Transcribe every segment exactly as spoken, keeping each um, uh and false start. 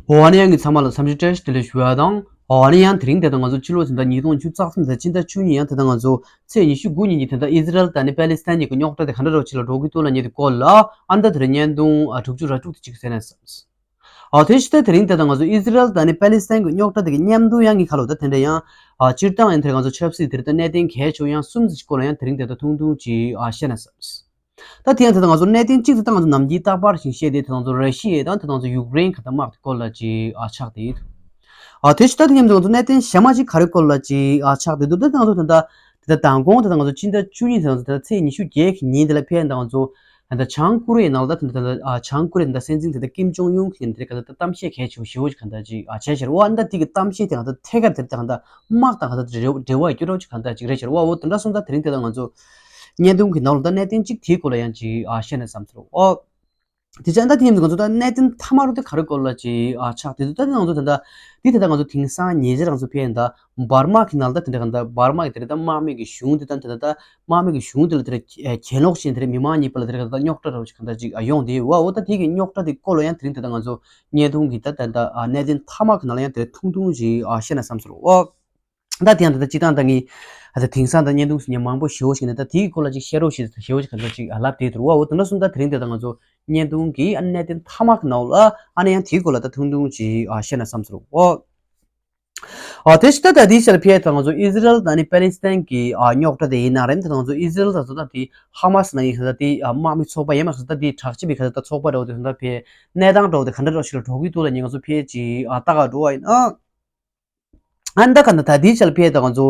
འོ་ཨ་ནི་ཡང་གི་ཚང་མ་ལ་འཚམས་འདྲི་བཀྲ་ཤིས་བདེ་ལེགས་ཞུ་ཡ་དང་། འོ་ཨ་ནི་ཡང་དེ་རིང་དེ་དང་ང་ཚོ་ཕྱི་ལོ་ཟིན་ད་ཉིས་སྟོང་ཉི་ཤུ་རྩ་གསུམ་དང་སྤྱི་ཟླ་བཅུ་གཉིས་ཡང་དེ་དང་ང་ཚོ་ཚེས་ཉི་ཤུ་དགུ་ཉིན་གྱི་དེ་ད་ཨི་ཟི་རལ་དང་ནི་པེ་ལི་སི་ཐན་གཉིས་ཀྱི་རྙོག་དྲ་དེ་ག་འདྲ་རོ་ཆེ་ལ་འགྲོ་གི་འདུག་ལ་ཉེ་དེ་སྐོར་ལ་ཨ་ནི་ད་དེ་རིང་བརྙན་ཐུང་ཨ་དྲུག་ཅུ་ར་དྲུག་དེ་གཅིག་གསན་ན་བསམ། ཨ་དེ་ཕྱི་ད་དེ་རིང་དེ་དང་ང་ཚོ་ཨི་ཟི་རལ་དང་ནི་པེ་ལི་སི་ཐན་གྱི་རྙོག་དྲ་དེ་གི་མཉམ་དུ་ཡང་གི་ཁ་ལོ་ད་དེ་འདྲ་ཡང་ཨ་སྤྱིར་བཏང་ཡང་དེ་ང་ཚོ་ཆབ་སྲིད་དེ་རིང་ད་གནད་དོན་གལ་ཆེ་བ་ཡང་གསུམ་ཙམ་ཞིག་སྐོར་ལ་ཡང་དེ་རིང་དེ་ད་ཐུང་ཐུང་ཅིག་ཨ་བཤད་ན་བསམ། ད་དེ་ཡང་དེ་དང་ང་ཚོ་གནད་དོན་གཅིག་དེ་ད་ང་ཚོ་ནམ་རྒྱུན་རྟག་པར་ཞིག་བཤད་དེ་དེ་ང་ཚོ་ར་ཤི་ཡ་དང་དེ་ང་ཚོ་ཡུཀ་རེན་ག་ད་དམག་དེ་སྐོར་ལ་ཅིག་ཨ་ཆགས་དེ་ཡོད། ཨ་དེ་ཕྱི་ད་དེ་མཉམ་དུ་ང་ཚོ་གནད་དོན་གཞན་མ་ཅིག་ག་རེ་སྐོར་ལ་ཅིག་ཨ་ཆགས་དེ་འདུག་ད་དེ་ང་ཚོ་དེ་ད་དེ་ད་མདང་དགོང་དེ་ད་ང་ཚོ་སྤྱི་ཟླ་བཅུ་གཉིས་དེ་ང་ཚོ་དེ་ད་ཚེས་ཉི་ཤུ་བརྒྱད་ཀྱི་ཉིན་དེ་ལ་ཕེབས་ད་ང་ཚོ་ད་ལྟ་བྱང་ཀོ་རི་ཡའི་ནང་ལ་ད་དེ་ད་ལྟ་ཨ་བྱང་ཀོ་རི་ཡའི་ད་ལྟ་སྲིད་འཛིན་དེ་ད་ཀིམ་ཇོང་ཡུན་གྱི་དེ་ག་ད་ད་གཏམ་བཤད་གལ་ཆེ་བོ་ཞེ་བོ་ཅིག་ག་ད་ཅིག་ཨ་བྱས་ཤར་བ་ད་དེ་གི་གཏམ་བཤད་དེ་ག་ད་ཐད་ཀར་དེ་ད་ག་ད་དམག་དང་ག་ད་འབྲེལ་བ་ཡོད་རོགས་ཅིག་ག་ད་ཅིག་རེད་ཤར་བ་འོ་དེ་འདྲ་སོང་ད་དེ་རིང་དེ་ད་ང་ཚོ་བརྙན་ཐུང་གི་ནང་ལ་ད་གནད་དོན་གཅིག་དེའི་སྐོར་ལ་ཡང་ཅིག་ཨ་བཤད་ན་བསམ་ཚུལ་ཨོ། དེ་ཅང་ད་དེ་ཡིན་ང་ཚོ་ད་གནད་དོན་མཐའ་མ་རུ་དེ་ག་རེ་སྐོར་ལ་ཅིག་ཨ་ཆགས་དེ་ཚོ་ད་དེ་ང་ཚོ་ད་ད་དེ་ད་ད་ང་ཚོ་དེང་སང་ཉེ་ཆར་ང་ཚོ་ཕེབས་ཡིན་ད་འབར་མ་གི་ནང་ལ་ད་དེ་འདྲ་ག་ད་འབར་མ་གི་དེ་རེད་ད་དམག་མི་གི་གཞུང་དེ་ད་དེ་ད་ད་དམག་མི་གི་གཞུང་དེ་ལ་དེ་རེད་གྱེན་ལོག་བྱས་དེ་རེད་མི་མང་གཉིས་བར་ལ་དེ་རེད་ག་ད་རྙོག་དྲ་རོགས་ཅིག་ག་ད་ཅིག་ཨ་ཡོང་དེ་བ་འོ་ད་དེ་གི་རྙོག་དྲ་དེ་སྐོར་ལ་ཡང་དེ་རིང་དེ་ད་ང་ཚོ་བརྙན་ཐུང་གི་ད་ད་ད་ཨ་གནད་དོན་མཐའ་མ་གི་ནང་ལ་ཡང་དེ་རེད་ཐུང་ཐུང་ཅིག་ཨ་བཤད་ན་བསམ་ཚུལ་ཨོ། ད་དེ་ཡང་ད་ལྟ་སྤྱི་བཏང་ད་ངས་ད་ལྟ་དེང་སང་ད་བརྙན་ཐུང་ཟེར་མཁན་མང་པོ་ཞེ་བོ་ཞིག་ནས་ད་དེའི་སྐོར་ལ་ཅིག་བཤད་རོགས་ཞེས་ཞེ་བོ་ཞིག་ག་ཚོད་ཅིག་ལབ་བསྡད་འདུག་བ། འོ་དེ་འདྲ་སོང་ད་དེ་རིང་དེ་ད་ང་ཚོ་བརྙན་ཐུང་གི་ཨ་གནད་དོན་མཐའ་མ་གི་ནང་ལ་ཨ་ནི་ཡང་དེའི་སྐོར་ལ་ད་ཐུང་ཐུང་ཅིག་ཨ་བཤད་ན་བསམ་ཚུལ་འོ། ཨ་དེ་ཕྱི་ད་ད་དེའི་ཆར་ཕེབས་ད་ང་ཚོ་ཨི་ཟི་རལ་དང་ནི་པེ་ལི་སི་ཐན་གྱི་ཨ་རྙོག་དྲ་དེ་ཡིན་ན་རེད། ད་ང་ཚོ་ཨི་ཟི་རལ་ད་ཚོ་ད་དེ་ཧ་མ་སི་ནང་ཡིན་ས་ད་དེ་ཨ་དམག་མི་ཚོགས་པ་ཡིན་མ་ས་ད་དེ་དྲག་སྤྱི་པའི་ཁ་ད་ཚོགས་པ་འདྲ་བོ་དེ་ད་ཕེབས་གནས་སྟངས་འདྲ་བོ་དེ་ག་འདྲ་འདྲ་བོ་ཞིག་ལ་འགྲོ་གི་འདུག་ལ་ཉིན་ང་ཚོ་ཕེབས་ཅིག་ཨ་ལྟ་ག་འགྲོ་བ་ཡིན་ཨ། ཨ་ནི་ད་ག་ད་ད་དེའི་ཆར་ཕེབས་ད་ང་ཚོ་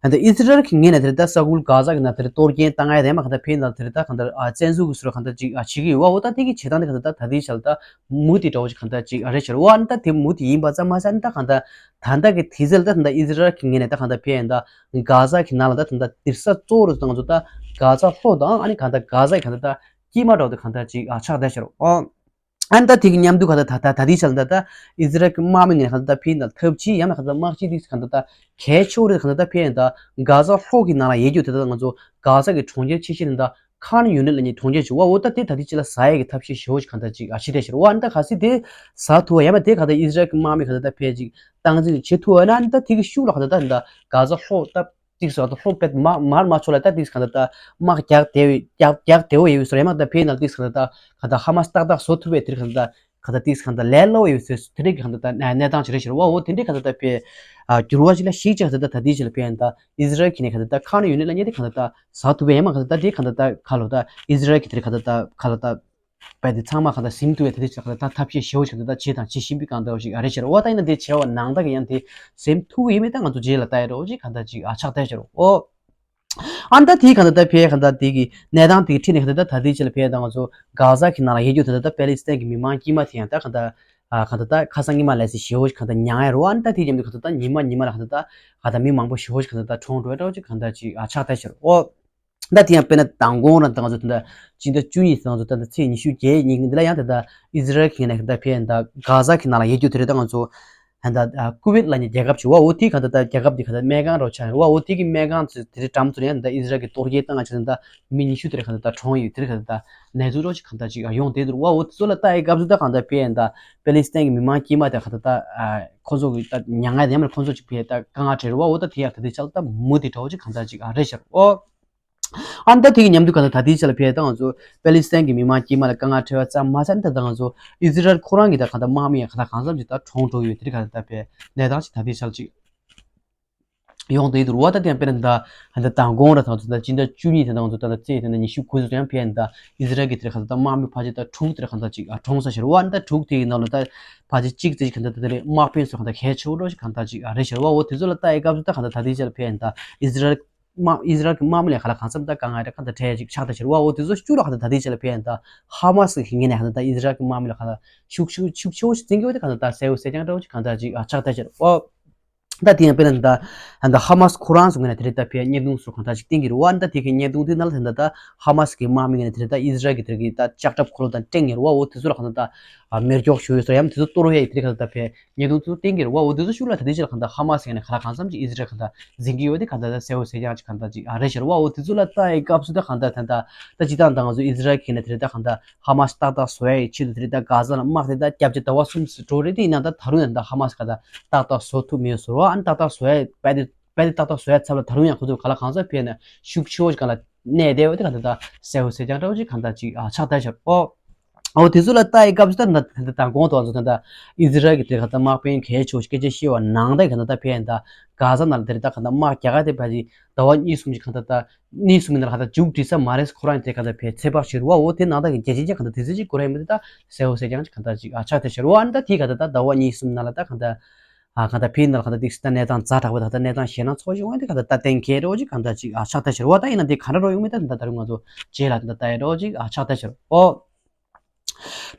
ཨ་ད་ཨི་ཟི་རལ་གྱི་ངོས་ནས་དེར་ད་ས་ཁུལ་གྷ་ཛ་གི་ནང་དེར་གཏོར་སྐྱོན་བཏང་ཡ་དེ་མ་ག་ད་ཕེབས་ན་དེར་ད་ག་ད་ཨ་བཙན་འཛུལ་གྱི་ཟུར་ག་ད་ཅིག་ཨ་བྱེད་ཀྱི་ཡོད་བ། འོ་ད་དེ་གི་བྱེད་སྟངས་དེ་ག་ད་ད་དེའི་ཆར་ད་མུ་མཐུད་འདྲ་བོ་ཅིག་ག་ད་ཅིག་ཨ་རེད་ཤར་བ། ཨ་ནི་ད་དེ་མུ་མཐུད་ཡིན་པ་ཙམ་མ་ཟད་ཨ་ནི་ད་ག་ད་ད་ད་གི་དུས་ཚོད་ལ་ད་ད་ཨི་ཟི་རལ་གྱི་ངོས་ནས་ད་ག་ད་ཕེབས་ཡ་ད་གྷ་ཛ་གི་ནང་ལ་ད་ད་ད་དེར་ས་གཙོ་བོ་རུ་ད་ང་ཚོ་ད་གྷ་ཛ་ལྷོ་དང་ཨ་ནི་ག་ད་གྷ་ཛ་གི་ག་ད་ད་དཀྱིལ་མ་འདྲ་བོ་དེ་ག་ད་ཅིག་ཨ་ཆགས་བསྡད་ཤར་བ། ཨ་ནི་ད་དེ་གི་མཉམ་དུ་ག་ད་ད་ད་ད་དེའི་ཆར་ད་ད་ཨི་ཟི་རལ་གྱི་དམག་མི་ངོས་ནས་ག་ད་ད་ཕེབས་ཡིན་ད་ཐབས་ཇུས་ཡང་ན་ག་ད་དམག་ཇུས་དེ་ག་ད་ད་གལ་ཆེ་བོ་རེད། ག་ད་ད་ཕེབས་ཡིན་ད་གྷ་ཛ་ལྷོ་གི་ནང་ལ་ཡོད་རྒྱུ་དེ་ད་ང་ཚོ་གྷ་ཛ་གི་གྲོང་ཁྱེར་ཆེ་ཤོས་ནི་ད་ཁཱན་ཡུ་ནིཊ་ལ་ནི་གྲོང་ཁྱེར་ཅིག་བ། འོ་ད་དེ་ད་དེ་ཅི་ལ་ཟ་ཡས་ཀྱི་ཐབས་ཤེས་ཞེ་བོ་ཞིག་ག་ད་ཅིག་ཨ་བྱེད་བསྡད་ཤར་བ། ཨ་ནི་ད་གལ་སྲིད་དེ་ཟ་ཐུབ་པ་ཡང་མ་དེ་ག་ད་ཨི་ཟི་རལ་གྱི་དམག་མི་ག་ད་ད་ཕེབས་ཅིག་སྟངས་འཛིན་བྱེད་ཐུབ་པ་ན་ཨ་ནི་ད་དེ་གི་ཤུགས་ལ་ག་ད་ད་ད་གྷ་ཛ་ལྷོ་ད་ཏིག་སོ་ད་ལྷོ་པད་མ་མར་མ་ཆོ་ལ་ད་ཏིག་ག་ད་ད་དམག་རྒྱག་བདེ་བའི་རྒྱག་རྒྱག་བདེ་བོ་ཡོད་བཟོ་ཡང་མ་ད་ཕེ་ནལ་ཏིག་ག་ད་ད་ག་ད་ཧ་མ་སི་ཏག་ཏག་བཟོ་ཐུབ་པའི་དེར་ག་ད་ད་ག་ད་ཏིག་ག་ད་ལས་སླ་བོ་ཡོད་བཟོ་དེ་རིགས་ག་ད་ད་གནས་སྟངས་ཅིག་རེད་ཤར་བ། འོ་དེ་འདྲའི་ག་ད་ད་ཕེ་འགྱུར་བ་ཅིག་ལ་ཞིག་ཅིག་ག་ད་ད་ད་དེ་ཅིག་ལ་ཕེ་ད་ཨི་ཟི་རལ་གྱི་ནས་ག་ད་ད་ཁཱན་ཡུ་ནིཊ་ལ་ཉེ་དེ་ག་ད་ད་ཟ་ཐུབ་པའི་ཡང་མ་ག་ད་ད་དེ་ག་ད་ད་ག་ལོ་ད་ཨི་ཟི་རལ་གྱི་དེར་ག་ད་ད་ག་ལོ་ད། པ་དེ་ཚང་མ་གང་ལྟར་ཟིན་ཐུབ་པའི་དེ་འདྲ་ཅིག་གང་ལྟར་ད་ཐབས་ཤེས་ཞེ་བོ་ཞིག་གང་ལྟར་ད་བྱེད་དང་བྱེད་བཞིན་པའི་གང་ལྟར་ཅིག་ཨ་རེད་ཤར་བ། ད་ཡིན་ན་དེ་བྱས་པ་ནང་ད་གི་ཡང་དེ་ཟིན་ཐུབ་ཀྱི་ཡིན་མིན་ད་ང་ཚོ་རྗེས་ལ་ལྟ་ཡ་འདྲ་བོ་ཅིག་གང་ལྟར་ཅིག་ཨ་ཆགས་བསྡད་ཤར་བ། ཨ་ནི་ད་དེའི་གང་ལྟར་ད་ཕེ་གང་ལྟར་དེ་གི་གནས་སྟངས་དེ་གི་ཁྲིད་ནས་གང་ལྟར་ད་ད་དེའི་ཆེད་ལ་ཕེ་ད་ང་ཚོ་གྷ་ཛ་གི་ནང་ལ་ཡོད་རྒྱུ་དེ་ད་ད་པེ་ལི་སི་ཐན་གི་མི་མང་དཀྱུས་མ་དེ་ཡང་ད་གང་ལྟར་ཨ་གང་ལྟར་ད་ཁ་སང་ཉི་མ་ལས་སི་ཞེ་བོ་ཞིག་གང་ལྟར་མྱངས་ཡ་རེད་བ། ཨ་ནི་ད་དེའི་མཉམ་དུ་གང་ལྟར་ད་ཉི་མ་ཉི་མ་ལ་གང་ལྟར་ད་གང་ལྟར་མི་མང་པོ་ཞེ་བོ་ཞིག་གང་ལྟར་ད་གྲོངས་འགྲོ་འདྲ་བོ་ཅིག་གང་ལྟར་ཅིག་ཨ་ཆགས་བསྡད་ཤར་བ། ད་དེ་ཡང་དཔེར་ན་མདང་དགོང་རང་ད་ང་ཚོ་ད་ལྟ་སྤྱི་ཟླ་བཅུ་གཉིས་ང་ཚོ་ད་ལྟ་ཚེས་ཉི་ཤུ་བརྒྱད་ཉིན་འདི་ལ་ཡང་ད་ལྟ་ཨི་ཟི་རལ་གྱི་ནས་ད་ལྟ་ཕེ་ད་གྷ་ཛ་གི་ནང་ལ་ཡོད་རྒྱུ་དེ་རེད། ད་ང་ཚོ་ད་ལྟ་ཀུ་ཝེད་ལ་ནི་རྒྱལ་ཁབ་ཅིག་བ། འོ་དེ་ག་ད་ལྟ་རྒྱལ་ཁབ་དེ་ག་ད་སྨན་ཁང་རོ་ཆགས་ཡོད་བ། འོ་དེ་གི་སྨན་ཁང་ཚོ་དེ་རེད་འགྲམ་ཚོ་ཡང་ད་ལྟ་ཨི་ཟི་རལ་གྱི་གཏོར་རྒྱག་བཏང་ང་ཆ་ད་ལྟ་མི་ཉི་ཤུ་དེ་རེད་ག་ད་ལྟ་གྲོངས་ཡོད་དེ་རེད། ག་ད་ལྟ་གནས་ཚུལ་རོ་ཅིག་ག་ད་ཅིག་ཡོང་བསྡད་འདུག་བ། འོ་དེ་ཚོ་ལ་ལྟ་ཡི་སྐབས་སུ་ད་ག་ད་ཕེ་ད་པེ་ལི་སི་ཐན་གི་མི་མང་དཀྱུས་མ་དེ་ག་ད་ད་ཁོ་ཚོ་གི་ད་མྱ་ངན་དེ་ཡང་མ་ཁོ་ཚོ་ཅིག་ཕེ་ད་དཀའ་ངལ་འཕྲད་རེད་བ། འོ་ད་དེ་ཡང་ད་དེ་ཆགས་ད་མུ་དེ་འདྲ་བོ་ཅིག་ག་ད་ཅིག་ཨ་རེད་ཤར་བ། ཨ་ནི་ད་དེ་གི་མཉམ་དུ་གང་ལྟར་ད་ལྟའི་ཆ་ལ་ཕེ་ད་ང་ཚོ་པེ་ལི་སི་ཐན་གྱི་མི་མང་དཀྱུས་མ་ལ་དཀའ་ངལ་འཕྲད་པ་ཙམ་མ་ཟད་ད་ད་ང་ཚོ་ཨི་ཟི་རལ་ཁོ་རང་གི་ད་གང་ལྟར་དམག་མི་ཡང་གང་ལྟར་གང་འཚམ་ཅིག་ད་གྲོངས་འགྲོ་གི་ཡོད། དེ་རིགས་གང་ལྟར་ད་ཕེ་གནས་སྟངས་ཅིག་ད་ལྟའི་ཆ་ལ་ཅིག་ཡོང་བསྡད་འདུག་བ། ད་དེ་ཡང་དཔེར་ན་ད་ད་མདང་དགོང་ར་ད་ང་ཚོ་ད་སྤྱི་ཟླ་བཅུ་གཉིས་དེ་ད་ང་ཚོ་ད་ད་ཚེས་དེ་ད་ཉི་ཤུ་དགུ་ཚོ་ཡང་ཕེ་ད་ཨི་ཟི་རལ་གྱི་དེ་རིགས་གང་ལྟར་ད་དམག་མི་ཕལ་ཆེར་ད་དྲུག་དེ་རིགས་གང་ལྟར་ཅིག་ཨ་གྲོངས་ས་ཤར་བ། ཨ་ནི་ད་དྲུག་དེ་གི་ནང་ལ་ད་ཕལ་ཆེར་གཅིག་ཙམ་ཅིག་གང་ལྟར་ད་དེ་རིགས་དམག་དཔོན་ཚོ་གང་ལྟར་གལ་ཆེ་བོ་འདྲ་ཞིག་གང་ལྟར་ཅིག་ཨ་རེད་ཤར་བ། འོ་དེ་ཚོ་ལ་ལྟ་ཡི་སྐབས་སུ་ད་གང་ལྟར་ད་ལྟའི་ཆ་ལ་ཕེ་ད་ཨི་ཟི་རལ་དམག་ཨི་ཟི་རལ་གྱི་དམག་མི་ལ་ག་ལ་གང་འཚམ་ད་དཀའ་ངལ་རེ་གང་ལྟར་འཕྲད་ཅིག་ཆགས་ད་ཤར་བ། འོ་དེ་ཚོ་བཅུ་ལ་གང་ལྟར་ད་ལྟའི་ཆ་ལ་ཕེ་ཡང་ད་ཧ་མ་སི་གི་ངོས་ནས་གང་ལྟར་ད་ཨི་ཟི་རལ་གྱི་དམག་མི་ལ་གང་ལྟར་ཤུགས་ཤུགས་ཤུགས་ཆེ་བོ་ཞིག་འཛིན་གྱི་འོ་དེ་གང་ལྟར་ད་གསལ་བོ་གསལ་རྐྱང་འདྲ་བོ་ཅིག་གང་ལྟར་ཅིག་ཨ་ཆགས་ད་ཤར་བ། ད་དེ་ཡང་དཔེར་ན་ད་ད་ཧ་མ་སི་ཁོ་རང་ཚོ་ངོས་ནས་དེ་རེད་ད་ཕེ་བརྙན་ཐུང་སོགས་གང་ལྟར་ཅིག་བསྟན་གྱི་རེད་བ། ད་དེ་གི་བརྙན་ཐུང་དེ་ནང་ལ་ད་ད་ཧ་མ་སི་གི་དམག་མི་ངོས་ནས་དེ་རེད་ད་ཨི་ཟི་རལ་གྱི་དེ་གི་ད་ལྕགས་ཁྲབ་འཁོར་ལོ་དང་སྤྲད་ངེས་རེད་བ། འོ་དེ་ཚོ་ལ་གང་ལྟར་ད་ ཨ་མེར་སྐྱོག་ཞུ་ཡོད་སོ་ཡང་དེ་ཚོ་གཏོར་ཡ་ཡི་དེ་ག་ད་ཕེ་ཉེ་དུང་ཚོ་ཏིང་གིར་བ་འོ་དེ་ཚོ་ཤུགས་ལ་ད་དེ་ཕྱིར་ག་ད་ཧ་མ་སི་ཡང་ནས་ག་ལ་གང་འཚམ་ཅིག་ཨི་ཟི་རལ་ག་ད་འཛིན་གྱི་ཡོད་དེ་ག་ད་ད་སེ་འོ་སེ་ཀྱང་ཅིག་ག་ད་ཅིག་ཨ་རེ་ཤར་བ་འོ་དེ་ཚོ་ལ་ལྟ་ཡི་སྐབས་སུ་ད་ག་ད་ད་ད་ད་ཅི་ད་ད་ང་ཚོ་ཨི་ཟི་རལ་གི་ནས་དེ་རེད་ད་ག་ད་ཧ་མ་སི་ཏག་ཏག་བཟོ་ཡ་ཡི་ཆེད་དུ་དེ་རེད་ད་ག་ཟ་ལ་དམག་དེ་ད་སྐྱབས་ཅིག་ཟླ་བ་གསུམ་སུ་འགྲོ་རེད་དེ་ཡིན་ན་ད་ད་རུང་ཡང་ད་ཧ་མ་སི་ག་ད་ཏག་ཏག་བཟོ་ཐུབ་མེད་སོ་ར་ཨ་ནི་ཏག་ཏག་བཟོ་ཡ་པད་དེ་པད་དེ་ཏག་ཏག་བཟོ་ཡ་ཚབ་ལ་ད་རུང་ཡང་ཁོ་ཚོ་ག་ལ་གང་ས་ཕེ་ནས་ཤུགས་ཆེ་བོ་ཞིག་ག་ལ་གནས་བསྡད་འོ་དེ་ག་ད་ད་སེ་འོ་སེ་ཀྱང་འདྲ་བོ་ཅིག་ག་ད་ཅིག་ཨ་ཆགས་ད་ཤར་ཨོ། འོ་དེ་ཚོ་ལ་ལྟ་ཡི་སྐབས་སུ་ད་ད་ད་ད་གོང་དུ་ང་ཚོ་ད་ད་ཨི་ཟི་རལ་གྱི་དེ་ག་ད་དམག་དཔོན་གལ་ཆེ་བ་སྐད་ཆ་བཤད་པ་ནང་ད་ག་ད་ད་ཕེ་ཡིན་ད་ག་ས་ན་ལ་དེ་རེད་ད་ག་ད་དམག་རྒྱག་ག་དེ་ཕ་ཅིག་ཟླ་བ་གཉིས་གསུམ་ཅིག་ག་ད་ད་གཉིས་གསུམ་ཡིན་ན་ལ་ག་ད་མཇུག་སྒྲིལ་ས་མ་རེད། ཁོ་རང་དེ་ག་ད་ཕེ་ཚེ་དཔག་ཤེས་རུ་བ་འོ་དེ་ནང་ད་གི་རྒྱལ་སྤྱི་ཅན་ག་ད་དེ་ཚོ་ཅིག་གོ་ར་ཡིན་མི་དེ་ད་སེ་འོ་སེ་ཀྱང་ཅིག་ག་ད་ཅིག་ཨ་ཆགས་ད་ཤར་བ་ཨ་ནི་ད་དེ་ག་ད་ད་ཟླ་བ་གཉིས་གསུམ་ན་ལ་ད་ག་ད་ཨ་ག་ད་ཕེ་ཡིན་ན་ལ་ག་ད་དེ་ད་གནས་སྟངས་ཛ་དྲག་པོ་ད་ག་ད་གནས་སྟངས་ཞེད་སྣང་ཚོགས་ཤིག་འོ་དེ་ག་ད་ད་གཏན་འཁེལ་རོ་ཅིག་ག་ད་ཅིག་ཨ་ཆགས་ད་ཤར་བ་ད་ཡིན་ན་དེ་ག་འདྲ་རོ་ཡོང་མི་ད་ད་ད་རུང་ང་ཚོ་རྗེས་ལ་ད་ད་ལྟ་ཡི་རོ་ཅིག་ཨ་ཆགས་ད་ཤར་ཨོ།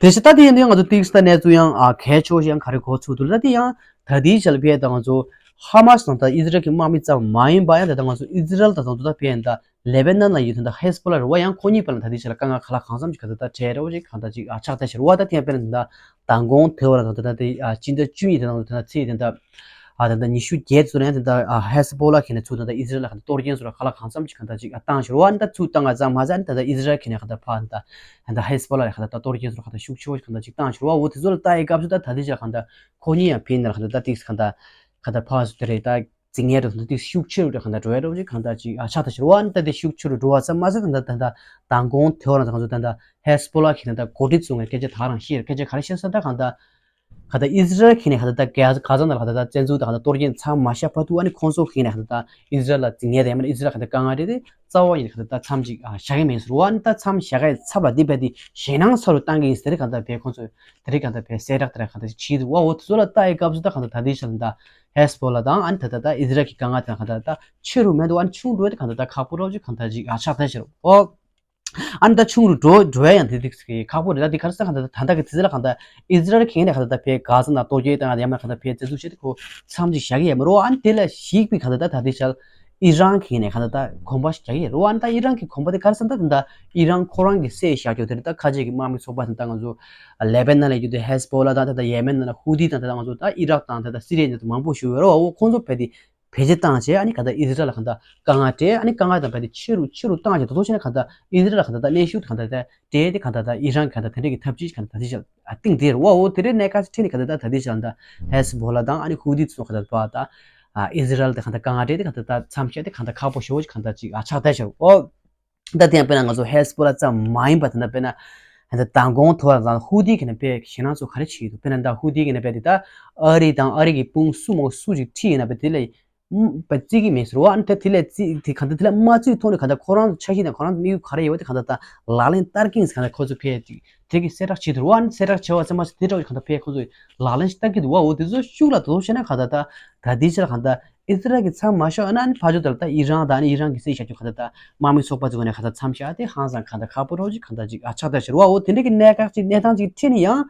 དེ་ཕྱི་ལྟ་དེ་ཡིན་དུས་ང་ཚོ་ཏིག་སྟ་གནས་ཚུལ་ཡང་ཨ་གལ་ཆེ་བོ་ཞིག་ཡང་ག་རེ་གོ་ཚུལ་དུ་ལ་དེ་ཡང་ད་དེའི་ཆ་ལ་ཕེ་ད་ང་ཚོ་ཧ་མ་སི་དང་ད་ཨི་ཟི་རལ་གྱི་དམག་མི་ཙམ་མ་ཡིན་པ་ཡང་ད་ད་ང་ཚོ་ཨི་ཟི་རལ་དང་ཚོ་ད་ཕེ་ཡང་ད་ལེ་བེ་ནན་ལ་ཡོད་དུས་ད་ཧེ་སི་བྷོ་ལ་རེད་བ་ཡང་ཁོ་གཉིས་བར་ལ་ད་དེའི་ཆ་ལ་དཀའ་ངལ་ག་ལ་གང་འཚམ་ཞིག་ག་ད་ད་འཕྲད་རེ་བ་ཞིག་གང་ད་ཅིག་ཨ་ཆགས་ད་ཤར་བ་ད་དེ་ཡང་དཔེར་ན་ད་མདང་དགོང་དེ་བ་ལ་ད་ད་ད་དེ་ཨ་སྤྱི་ཟླ་བཅུ་གཉིས་དེ་ནང་དུ་ད་ད་ཚེས་དེ་ད་ཨ་ད་ད་ཉི་ཤུ་བརྒྱད་ཚོ་ནས་ད་ད་ཨ་ཧེ་སི་བྷོ་ལ་ཁེ་ནས་ཚུར་ད་ད་ཨི་ཟི་རལ་ལ་ག་ད་གཏོར་སྐྱོན་ཚོ་ལ་ག་ལ་གང་འཚམ་ཞིག་ག་ད་ཅིག་ཨ་བཏང་ཤར་བ་ད་ཚུར་བཏང་ག་ཙམ་མ་ཟད་ད་ད་ཨི་ཟི་རལ་ཁེ་ནས་ག་ད་ཕ་ད་ད་ཧེ་སི་བྷོ་ལ་ལ་ག་ད་ད་གཏོར་སྐྱོན་ཚོ་ལ་ག་ད་ཤུགས་ཆེ་བོ་ཞིག་ག་ད་ཅིག་བཏང་ཤར་བ་འོ་དེ་ཚོ་ལ་ལྟ་ཡི་སྐབས་སུ་ད་ད་དེ་ཆ་ག་ད་ཁོ་གཉིས་ཡང་ཕེ་ཡིན་ན་ལ་ག་ད་ད་ཏིག་ག་ད་ག་ད་ཕ་སུ་དེ་རེད་ད། རྩིས་ངན་རུ་འདི་ཤུགས་ཆེ་རུ་གང་ལྟར་འགྲོ་ཡ་རོགས་ཅིག་གང་ལྟར་ཅིག་ཨ་ཆགས་ཐུབ་ཤེར་བ་ནི་ད་དེ་ཤུགས་ཆེ་རུ་འགྲོ་བ་ཙམ་མ་ཟད་ད་ད་ད་མདང་དགོང་དེ་བ་རང་ད་གང་ཚོ་ད་ད་ཧེ་སི་བྷོ་ལ་ཁེ་ནས་ད་གོ་སྒྲིག་བཙུགས་ནས་སྐད་ཆ་ད་རང་བཤད་སྐད་ཆ་ག་རེ་བཤད་ས་ད་གང་ལྟར་གང་ལྟར་ཨི་ཟི་རལ་ཁེ་ནས་གང་ལྟར་ད་ག་ག་ཟ་ན་ལ་གང་ལྟར་ད་བཙན་འཛུལ་ད་གང་ལྟར་གཏོར་སྐྱོན་མཚམས་མ་བཞག་བར་དུ་ཨ་ནི་ཁོང་ཚོ་ཁེ་ནས་གང་ལྟར་ད་ཨི་ཟི་རལ་ལ་རྩིས་ངན་རེད་མ་ཨི་ཟི་རལ་གང་ལྟར་དཀའ་ངལ་རེད་དེ་རྩ་བ་ཉིད་གང་ལྟར་ད་མཚམས་ཅིག་ཨ་བཞག་གི་མེད་ཟེར་བ་ཨ་ནི་ད་མཚམས་བཞག་གི་ཚབ་ལ་འདི་བས་དེ་ཞེད་སྣང་ཚ་རུ་བཏང་གི་ཡིན་ཟེར་གང་ལྟར་བས་ཁོང་ཚོས། དེ་རིང་གང་ལྟར་བས་གསལ་བསྒྲགས་དེ་རིང་གང་ལྟར་ཅིག་བྱས་འདུག་བ། འོ་དེ་ཚོ་ལ་ལྟ་ཡི་སྐབས་སུ་ད་གང་ལྟར་ད་ལྟའི་ཆར་ད་ཧེ་སི་བྷོ་ལ་དང་ཨ་ནི་ད་ལྟ་ད་ཨི་ཟི་རལ་གྱི་དཀའ་ངལ་དེ་གང་ལྟར་ད་ཆེ་རུ་མེད་འདུག་ཨ་ནི་ཆུང་འགྲོ་དེ་གང་ལྟར་ད་ཁག་པོ་རོགས་ཅིག་གང་ལྟར་ཅིག་ཨ་ཆགས་ཐལ་ཤག་འོ། ཨ་ནི་ད་ཆུང་རུ་འགྲོ་འགྲོ་ཡ་ཡང་དེ་དེ་ཁག་པོ་རེད། ད་དེ་ག་རེ་ཟེར་གང་ལྟར་ད་ལྟ་གི་དེ་ཚོ་ལ་གང་ལྟར་ཨི་ཟི་རལ་གྱི་ངོས་ནས་གང་ལྟར་ད་བས་ག་ས་ན་གཏོར་རྒྱག་བཏང་ཡ་ཡང་མིན་གང་ལྟར་བས་དེ་ཚོ་བྱེད་དེ་ཁོ་མཚམས་ཅིག་བཞག་གི་ཡ་མ་རེད། འོ་ཨ་ནི་དེ་ལ་གཞིགས་པའི་གང་ལྟར་ད་ད་ལྟའི་ཆར། ཨི་རན་གྱི་ནས་ག་ད་ད་གོམ་པ་ཞིག་རྒྱག་གི་རེད། འོ་ཨ་ནི་ད་ཨི་རན་གྱི་གོམ་པ་དེ་ག་རེ་ཟེར་ན་ད་ད་ཨི་རན་ཁོ་རང་གི་སྲས་བཞག་རྒྱུ་དེ་རེད། ད་ཁ་ཆེ་གི་དམག་མི་ཚོགས་པ་དེ་ད་ང་ཚོ་ལེ་བྷ་ནན་ལ་ཡོད་དུས་ཧེ་སི་བྷོ་ལ་དང་ད་ད་ཡེ་མེན་ནང་ལ་ཧུ་ཐི་དང་ད་ད་ང་ཚོ་ད་ཨི་རག་དང་ད་ད་སི་རི་ཡ་ནང་དུ་མང་པོ་ཞིག་ཡོད་རེད། འོ་ཁོང་ཚོ་བས་དེ་བེད་སྤྱོད་བཏང་བྱས་ཨ་ནི་ག་ད་ཨི་ཟི་རལ་ལ་ག་ད་དཀའ་ངལ་སྤྲད་ཨ་ནི་དཀའ་ངལ་དང་བས་དེ་ཆེ་རུ་ཆེ་རུ་བཏང་བྱས་ད་དོ་ཆེ་ན་ག་ད་ཨི་ཟི་རལ་ལ་ག་ད་ད་གནོན་ཤུགས་ག་ད་ད་སྤྲད་དེ་ག་ད་ད་ཨི་རན་ག་ད་དེ་འདྲས་ཀྱི་ཐབས་ཇུས་ག་ད་ད་དེ་ཞག་ཨ་སྟེང་དེར་འོ་འོ་དེ་འདྲའི་གནད་འགག་ཅིག་འཕྲད་ནས་ག་ད་ད་ད་དེ་ཞག་ད་ཧེ་སི་བྷོ་ལ་དང་ཨ་ནི་ཧུ་ཐི་ཚོ་ག་ད་པ་ད། ཨ་ཨི་ཟི་རལ་དེ་གང་ལྟར་དཀའ་ངལ་འཕྲད་དེ་གང་ལྟར་ད་མཚམས་བཞག་དེ་གང་ལྟར་ཁག་པོ་ཞེ་པོ་ཅིག་གང་ལྟར་ཅིག་ཨ་ཆགས་བསྡད་ཤག་ཨོ། ད་དེ་ཡང་དཔེར་ན་ང་ཚོ་ཧེ་སི་བྷོ་ལ་ཙམ་མ་ཡིན་པ་ད་ལྟ་དཔེར་ན་ད་ལྟ་མདང་དགོང་ཐོ་ར་ཧུ་ཐི་གི་ནས་དཔེ་ཞེད་སྣང་ཚོ་ག་རེ་བྱེད་ཀྱི་འདུག་དཔེར་ན་ད་ཧུ་ཐི་གི་ནས་དཔེ་དེ་ད་ཨ་རི་དང་ཨ་རི་གི་དཔུང་སུ་མོ་སུ་ཅིག་ཁྲིད་ཡིན་ན་དཔེ་དེ་ལས་དཔེ་བརྩི་གི་མེད་ཟེར་བ་ཨ་ནི་ད་དེ་ལས་བརྩི་དེ་གང་ལྟར་དེ་ལས་མ་བརྩིས་ཐོག་ནས་གང་ལྟར་ཁོ་རང་ཚོ་ཆ་ཤས་དང་ཁོ་རང་ཚོ་དམིགས་ཡུལ་ག་རེ་ཡོད་པ་དེ་གང་ལྟར་ད་ལག་ལེན་བསྟར་གི་ཡིན་ཟེར་གང་ལྟར་ཁོ་ཚོ་ཕེ་དེ་གི་གསལ་བསྒྲགས་བྱེད་འདུག་ར་བ་ཨ་ནི་གསལ་བསྒྲགས་བྱས་པ་ཙམ་མ་ཟད་དེ་འདྲ་བ་གང་ལྟར་ཕེ་ཁོ་ཚོས་ལག་ལེན་ཞིག་བསྟར་གི་འདུག་བ། འོ་དེ་ཚོ་ཤུགས་ལ་དོ་བྱས་ན་གང་ལྟར་ད་ད་དེའི་ཆར་གང་ལྟར་ཨི་སི་རལ་གྱི་མཚམས་མ་བཞག་ན་ཨ་ནི་ཕར་ཕྱོགས་དེར་ད་ཨི་རན་དང་ཨ་ནི་ཨི་རན་གྱི་སྲིད་བྱ་རྒྱུ་གང་ལྟར་ད་དམག་མི་ཚོགས་པ་ཚོའི་ངོས་ནས་གང་ལྟར་མཚམས་བཞག་དེ་ཧང་སང་གང་ལྟར་ཁག་པོ་རོགས་ཅིག་གང་ལྟར་ཅིག་ཨ་ཆགས་ཐལ་ཤག་རེད་བ། འོ་དེ་འདྲ་གི་གནད་འགག་ཅིག་གནས་སྟངས་ཅིག་འཕྲད་ནས་ཡང་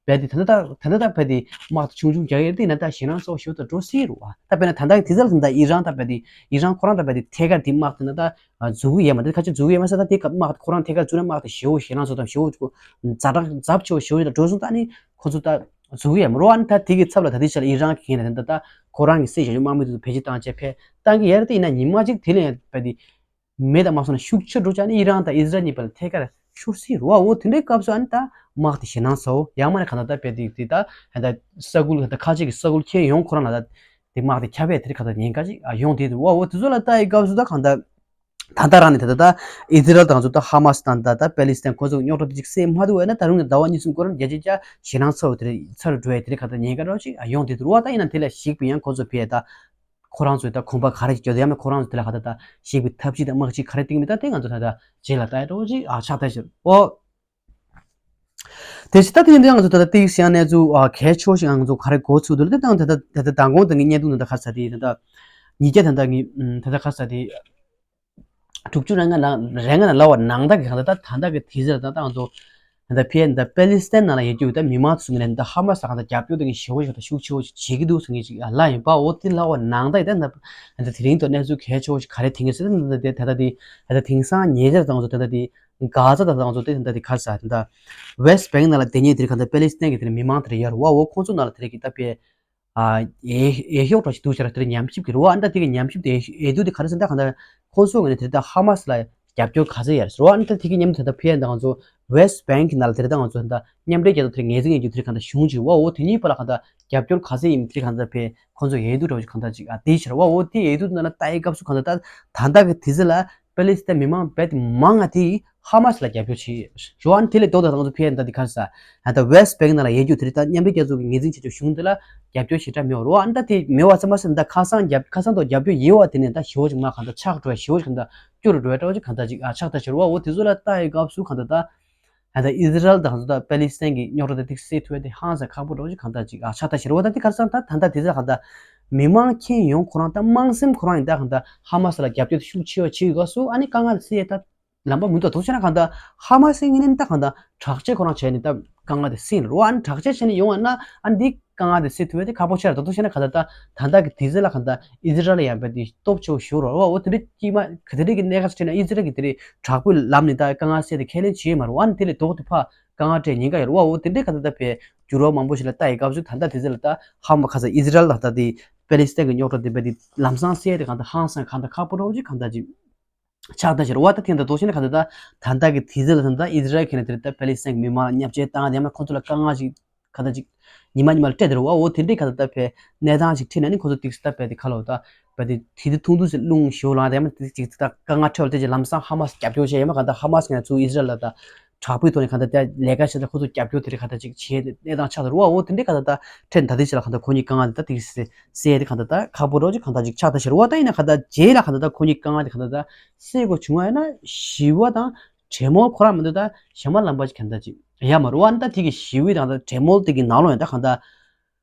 རྦད་དེ་ད་ལྟ་ད་ད་ལྟ་ད་རྦད་དེ་དམག་དེ་ཆུང་ཆུང་རྒྱག་ཡས་དེ་ན་ད་ཞེད་སྣང་ཚ་བོ་ཞེ་པོ་ད་འགྲོ་སྲིད་རེད་བ། ད་དཔེར་ན་ད་ལྟ་གི་དེ་ཚོ་ལ་ད་ལྟ་ཨི་རན་ད་རྦད་དེ་ཨི་རན་ཁོ་རང་ད་རྦད་དེ་ཐད་ཀར་དེ་དམག་དེ་ན་ད་འཛུགས་ཀྱི་ཡོད་མ་རེད། ཁ་ཆེ་འཛུགས་ཀྱི་ཡོད་མ་རེད། ད་དེ་སྐབས་དམག་དེ་ཁོ་རང་ཐད་ཀར་བཙུགས་ན་དམག་དེ་ཞེ་པོ་ཞེད་སྣང་ཚ་བོ་དང་ཞེ་པོ་ཛ་དྲག་ཛབ་ཆེ་བོ་ཞེ་པོ་ཞིག་ད་འགྲོ་སོང་། ད་ནི་ཁོ་ཚོ་ད་འཛུགས་ཀྱི་ཡོད་མ་རེད་བ། ཨ་ནི་ད་དེ་གི་ཚབ་ལ་ད་དེ་ཆ་ལ་ཨི་རན་གྱི་ངོས་ནས་ད་ད་ཁོ་རང་གི་སྲིད་བྱ་རྒྱུ་དམག་མི་དེ་ཚོ་བེད་སྤྱོད་བཏང་བྱས་ཕར་བཏང་གི་ཡོད་རེད། དེ་ཡིན་ན་ཉི་མ་གཅིག་དེ་ལས་རྦད་དེ་མེད་དང་མ་སོང་ན་ཤུགས་ཆེར་འགྲོ་ཆ་ནི་ཨི་རན་དང་ཨི་སི་རལ་གཉིས་བར་ལ་ཐད་ཀར་ཤོར་སྲིད་རེད་བ། འོ་དེ་འདྲའི་སྐབས་སུ་ཨ་ནི་ད་དམག་དེ་ཞེད་སྣང་ཚ་བོ་ཡང་མ་ནས་གང་ལྟར་ད་རྦད་དེ་དེ་ད་ཧན་ད་ས་ཁུལ་ཧན་ད་ཁ་ཆེ་གི་ས་ཁུལ་ཁྱེར་ཡོང་ཁོ་རང་ལ་ད་དེ་དམག་དེ་ཁྱབ་པའི་དེ་རིགས་གང་ལྟར་ཉེན་ཁ་ཅིག་ཡོང་དེ་རེད་བ། འོ་དེ་ཚོ་ལ་ལྟ་ཡི་སྐབས་སུ་ད་གང་ལྟར་ད་ལྟ་རང་ནས་ད་ལྟ་ད་ཨི་ཛི་རལ་དང་ཚོ་ད་ཧ་མ་སི་དང་ད་ད་པེ་ལི་སི་ཐན་ཁོ་ཚོ་རྙོག་དྲ་དེ་ཅིག་སེལ་མ་ཐུབ་པ་ཡིན་ན་ད་རུང་ནས་ཟླ་བ་གཉིས་གསུམ་སྐོར་རྒྱ་ཆེ་ཆ་ཞེད་སྣང་ཚ་བོ་དེ་རེད་ཚ་རུ་འགྲོ་ཡ་དེ་རིགས་གང་ལྟར་ཉེན་ཁ་འདྲ་ཅིག་ཡོང་དེ་རེད་བ། ད་ཡིན་ན་དེ་ལ་གཞིགས་པ་ཡང་ཁོ་ཚོ་ཕེ་ད་ཁོ་རང་ཚོའི་ད་གོམ་པ་ག་རེ་ཅིག་བརྒྱབ་ཡང་ན་ཁོ་རང་ཚོ་དེ་ལ་ག་ད་ད་གཞིགས་པའི་ཐབས་ཇུས་དང་དམག་ཇུས་ག་རེ་བཏིང་མིན་ད་དེ་ང་ཚོ་ད་ད་རྗེས་ལ་ལྟ་ཡ་འདྲ་ཅིག་ཨ་ཆགས་ད་ཤར་ཨོ། དེ་ཕྱི་ད་དེ་ཡིན་དུས་ང་ཚོ་ད་ལྟ་ཏིག་སི་ཡང་གནས་ཚུལ་ཨ་གལ་ཆེ་ཤོས་ཤིག་ང་ཚོ་ག་རེ་གོ་ཚུལ་འདུག་ལ་དེ་དང་ད་ལྟ་ད་ལྟ་མདང་དགོང་དང་གི་བརྙན་ཐུང་ད་ལྟ་ག་རེ་ཟེར་དེ་ད་ལྟ་ཉིས་བརྒྱ་ད་ལྟ་གི་ད་ལྟ་ག་རེ་ཟེར་དེ་དྲུག་ཅུ་རེ་ལྔ་ལ་རེ་ལྔ་ན་ལབ་པ་ནང་ད་གི་གང་ད་ད་ད་ལྟ་གི་དེ་ཟེར་ད་ལྟ་ང་ཚོ་ ད་ཕི་ཡ་ད་པེ་ལི་སི་ཐན་ནང་ལ་ཡོད་རྒྱུ་ད་མི་མང་ཚོ་ངོས་ནས་ད་ཧ་མ་སི་ལ་གང་ལྟར་རྒྱབ་སྐྱོར་དེ་གི་ཞེ་པོ་ཞིག་ད་ཤུགས་ཆེ་བོ་ཞིག་བྱེད་ཀྱི་འདུག་ཟེར་མཁན་ཞིག་ལ་ཡིན་པ། འོ་དེ་ལ་འོ་ནང་ད་ཡི་ད་ད་ད་དེ་རིང་ད་གནས་ཚུལ་གལ་ཆེ་བོ་ཞིག་ག་རེ་ཐོན་གྱི་ཟེར་ན་ད་ད་དེ་ད་ད་དེ་ད་ད་དེང་སང་ཉེ་ཆར་དང་ཚོ་ད་ད་དེ་གྷ་ཛ་ད་དང་ཚོ་དེ་ད་ད་དེ་ག་རེ་ཟེར་ད་ད་ཝེ་སི་ཊི་བེང་ནང་ལ་དེ་ཉིད་དེ་རིང་གང་ལྟར་པེ་ལི་སི་ཐན་གྱི་དེ་མི་མང་དེ་ཡར་བ་འོ་ཁོང་ཚོ་ནང་ལ་དེ་རིང་གི་ད་ཕི་ཡ། ཨ་ཨེ་ཨེ་ཤོག་འདྲ་ཞིག་འདུག་ཟེར་ར། དེར་ཉམས་ཞིབ་ཀྱི་རེད་བ། ཨ་ནི་ད་དེ་གི་ཉམས་ཞིབ་དེ་ཨེ་འདུག་དེ་ག་རེ་ཟེར་ན་ད་གང་ལྟར་ཁོང་ཚོའི་ངོས་ནས་དེ་ལྟར་ཧ་མ་སི་ལ་རྒྱབ་སྐྱོར་ག་ཚོད་ཡོད་རེད་ཟེར་བ། ཨ་ནི་ད་དེ་གི་མཉམ་དུ་ད་ལྟ་ཕི་ཡ་ད་ང་ཚོ་ཝེ་སི་ཊི་བེང་གི་ནང་ལ་དེ་ལྟར་ང་ཚོ་ད་མཉམ་འབྲེལ་རྒྱལ་ཚོགས་དེར་ངོས་འཛིན་ཡོད་རྒྱུ་དེ་གང་ལྟར་གཞུང་ཅིག་བ། འོ་དེ་གཉིས་བར་ལ་གང་ལྟར་རྒྱབ་སྐྱོར་ག་ཚོད་ཡིན་དེ་གང་ལྟར་ཕེ་ཁོང་ཚོ་ཡོད་འདུག་འདྲ་བོ་ཅིག་གང་ལྟར་ཅིག་ཨ་དེ་ཕྱིར་བ། འོ་དེ་ཡོད་འདུག་ན་ལ་ལྟ་ཡི་སྐབས་སུ་གང་ལྟར་ད་ད་ལྟ་གི་དུས་ཚོད་ལ་པེ་ལི་སི་ཐན་མི་མང་རྦད་དེ་མང་ང་དེ་ཧ་མ་སི་ལ་རྒྱབ་སྐྱོར་བྱེད་ཞུ་བ། ཨ་ནི་དེ་ལས་ལྡོག་ད་ང་ཚོ་ཕི་ཡ་ད་འདི་ག་རེ་ཟེར། ད་ལྟ་ཝེ་སི་ཊི་བེང་ནང་ལ་ཡོད་རྒྱུ་དེ་རིང་ད་མཉམ་འབྲེལ་རྒྱལ་ཚོགས་ཀྱི་ངོས་འཛིན་བྱེད་ཆོག་གཞུང་དེ་ལ་རྒྱབ་སྐྱོར་ཞེ་དྲག་མེད་པ་རེད་བ། ཨ་ནི་ད་དེ་མེད་པ་ཙམ་མ་ཟད་ད་ཁ་སང་རྒྱབ་ཁ་སང་ཐོག་རྒྱབ་སྐྱོར་ཡོད་པ་དེ་ནས་ད་ཞེ་པོ་ཅིག་མ་གང་ལྟར་ཆག་འགྲོ་བ། ཞེ་པོ་ཅིག་གང་ལྟར་སྐྱོ་རུ་འགྲོ་བ་འདྲ་བོ་ཅིག་གང་ལྟར་ཅིག་ཨ་ཆགས་ད་ཕྱིར་བ། འོ་དེ་ཚོ་ལ་ལྟ་ཡི་སྐབས་སུ་གང་ལྟར་ད་ད་ལྟ་ཨི་ཟི་རལ་དང་ད་པེ་ལི་སི་ཐན་གྱི་རྙོག་དྲ་དེ་ཏིག་སེལ་ཐུབ་ཡ་དེ་ཧང་སང་ཁག་པོ་འདྲ་བོ་ཅིག་གང་ལྟར་ཅིག་ཨ་ཆགས་ད་ཕྱིར་བ། ད་དེ་ག་རེ་ཟེར་ན་ད་ད་ལྟ་དེ་ཚོ་གང་ལྟར་མི་མང་ཁྱོན་ཡོངས་ཁོ་རང་ད་དམངས་སེམས་ཁོ་རང་ཡིན། ད་གང་ལྟར་ཧ་མ་སི་ལ་རྒྱབ་སྐྱོར་དེ་ཤུགས་ཆེ་བོ་བྱེད་དགོས་སུ་ཨ་ནི་དཀའ་ངལ་སེལ་ཡ་ད་ལམ་པ་མི་འདུག་དུ་བྱས་ན་གང་ལྟར་ཧ་མ་སི་ངོས་ནས་ད་གང་ལྟར་དྲག་ཆས་ཁོ་རང་བྱས་ནས་ད་དཀའ་ངལ་དེ་སེལ་རོ། ཨ་ནི་དྲག་ཆས་བྱས་ནས་ཡོང་བ་ན་ཨ་ནི་འདི་དཀའ་ངལ་དེ་སེལ་ཐུབ་ཡ་དེ་ཁག་པོ་ཆེ་རེད། དུ་བྱས་ན་གང་ལྟར་ད་ད་ལྟ་གི་དུས་ཚོད་ལ་གང་ལྟར་ཨི་ཟི་རལ་ཡང་རྦད་དེ་སྟོབས་ཆེ་བོ་ཞིག་རེད་བ། འོ་དེ་འདྲ་དཀྱིལ་མ་ག་དེ་འདྲ་གི་གནད་འགག་ཅིག་འཕྲད་ན་ཨི་ཟི་རལ་གྱིས་དེ་འདྲའི་དྲག་པོའི་ལམ་ནས་ད་དཀའ་ངལ་སེལ་ཏེ་ཁས་ལེན་བྱེད་མ་རེད་བ། ཨ་ནི་དེ་ལས་ལྡོག་སྟེ་ཕར་དཀའ་ངལ་འཕྲད་ཉེན་ཁ་ཡོད་རེད་བ། འོ་དེ་འདྲའི་གང་ལྟར་ད་ཕར་འགྱུར་བ་མང་པོ་ཞིག་ལ་ལྟ་ཡི་སྐབས་སུ་ད་ལྟ་དུས་ཚོད་ལ་ད་ཧ་མ་ག་ས་ཨི་ཟི་རལ་དང་ད་དེ་པེ་ལི་སི་ཐན་གྱི་རྙོག་དྲ་དེ་རྦད་དེ་ལམ་སང་སེལ་ཏེ་གང་ལྟར་ཧང་སང་གང་ལྟར་ཁག་པོ་འདྲ་བོ་ཅིག་གང་ལྟར་ཅིག་ཆགས་ད་ཕྱིར་བ། ད་ཐེངས་ད་དུ་བྱས་ན་གང་ལྟར་ད་ད་ལྟ་གི་དུས་ཚོད་ལ་ད་ལྟ་ཨི་ཟི་རལ་གྱིས་ནས་དེ་ལྟར་པེ་ལི་སི་ཐན་གྱི་མི་མང་ལ་བརྙས་བཅོས་བཏང་། དེ་མ་ཁོང་ཚོ་ལ་དཀའ་ངལ་ཞིག་གང་ལྟར་ཅིག་ཉི་མ་ཉི་མ་ལ་སྤྲད་དེ་རེད་བ། འོ་དེ་འདྲའི་གང་ལྟར་ད་ཕར་གནས་སྟངས་ཤིག་འཕྲད་ནས་ནི་ཁོ་ཚོ་ཏིག་སི་ད་རྦད་དེ་ཁ་ལོ་ད་རྦད་དེ་དེ་དུས་ཐུང་ཐུང་ཞིག་རླུང་ཞེ་པོ་ལངས་ཏེ་ཡང་མ་དེ་ཅིག་ད་དཀའ་ངལ་འཕྲད་པ་དེ་ཅིག་ལམ་སང་ཧ་མ་སི་རྒྱབ་སྐྱོར་བྱས་ཡང་མ་གང་ལྟར་ཧ་མ་སི་ང་ཚོ་ཨི་ཟི་རལ་ལ་ད་དྲག་པོའི་ཐོག་ནས་གང་ལྟར་ད་ལས་ཀ་བྱས་ད་ཁོ་ཚོ་རྒྱབ་སྐྱོར་དེ་རིགས་གང་ལྟར་ཅིག་བྱས་ཏེ་གནས་སྟངས་ཆགས་ད་རེད་བ། འོ་དེ་འདྲའི་གང་ལྟར་ད་འཕྲད་ད་དེ་ཅིག་ལ་གང་ལྟར་ཁོ་གཉིས་དཀའ་ངལ་དེ་ད་ཏིག་སེ་སེལ་ཏེ་གང་ལྟར་ད་ཁག་པོ་འདྲ་བོ་ཅིག་གང་ལྟར་ཅིག་ཆགས་ད་ཕྱིར་བ། ད་ཡིན་ན་གང་ལྟར་རྗེས་ལ་གང་ལྟར་ད་ཁོ་གཉིས་དཀའ་ངལ་དེ་གང་ལྟར་ད་སེལ་དགོས་བྱུང་བ་ཡིན་ན་ཞི་བ་དང་གྲོས་མོལ་ཁོ་རང་མི་འདུག་ད་གཞན་པ་ལམ་པ་ཅིག་གང་ལྟར་ཅིག་ཡོད་མ་རེད་བ། ད་དེ་གི་ཞི་བའི་དང་ད་གྲོས་མོལ་དེ་གི་ནང་ལོགས་ཡང་ད་གང་ལྟར་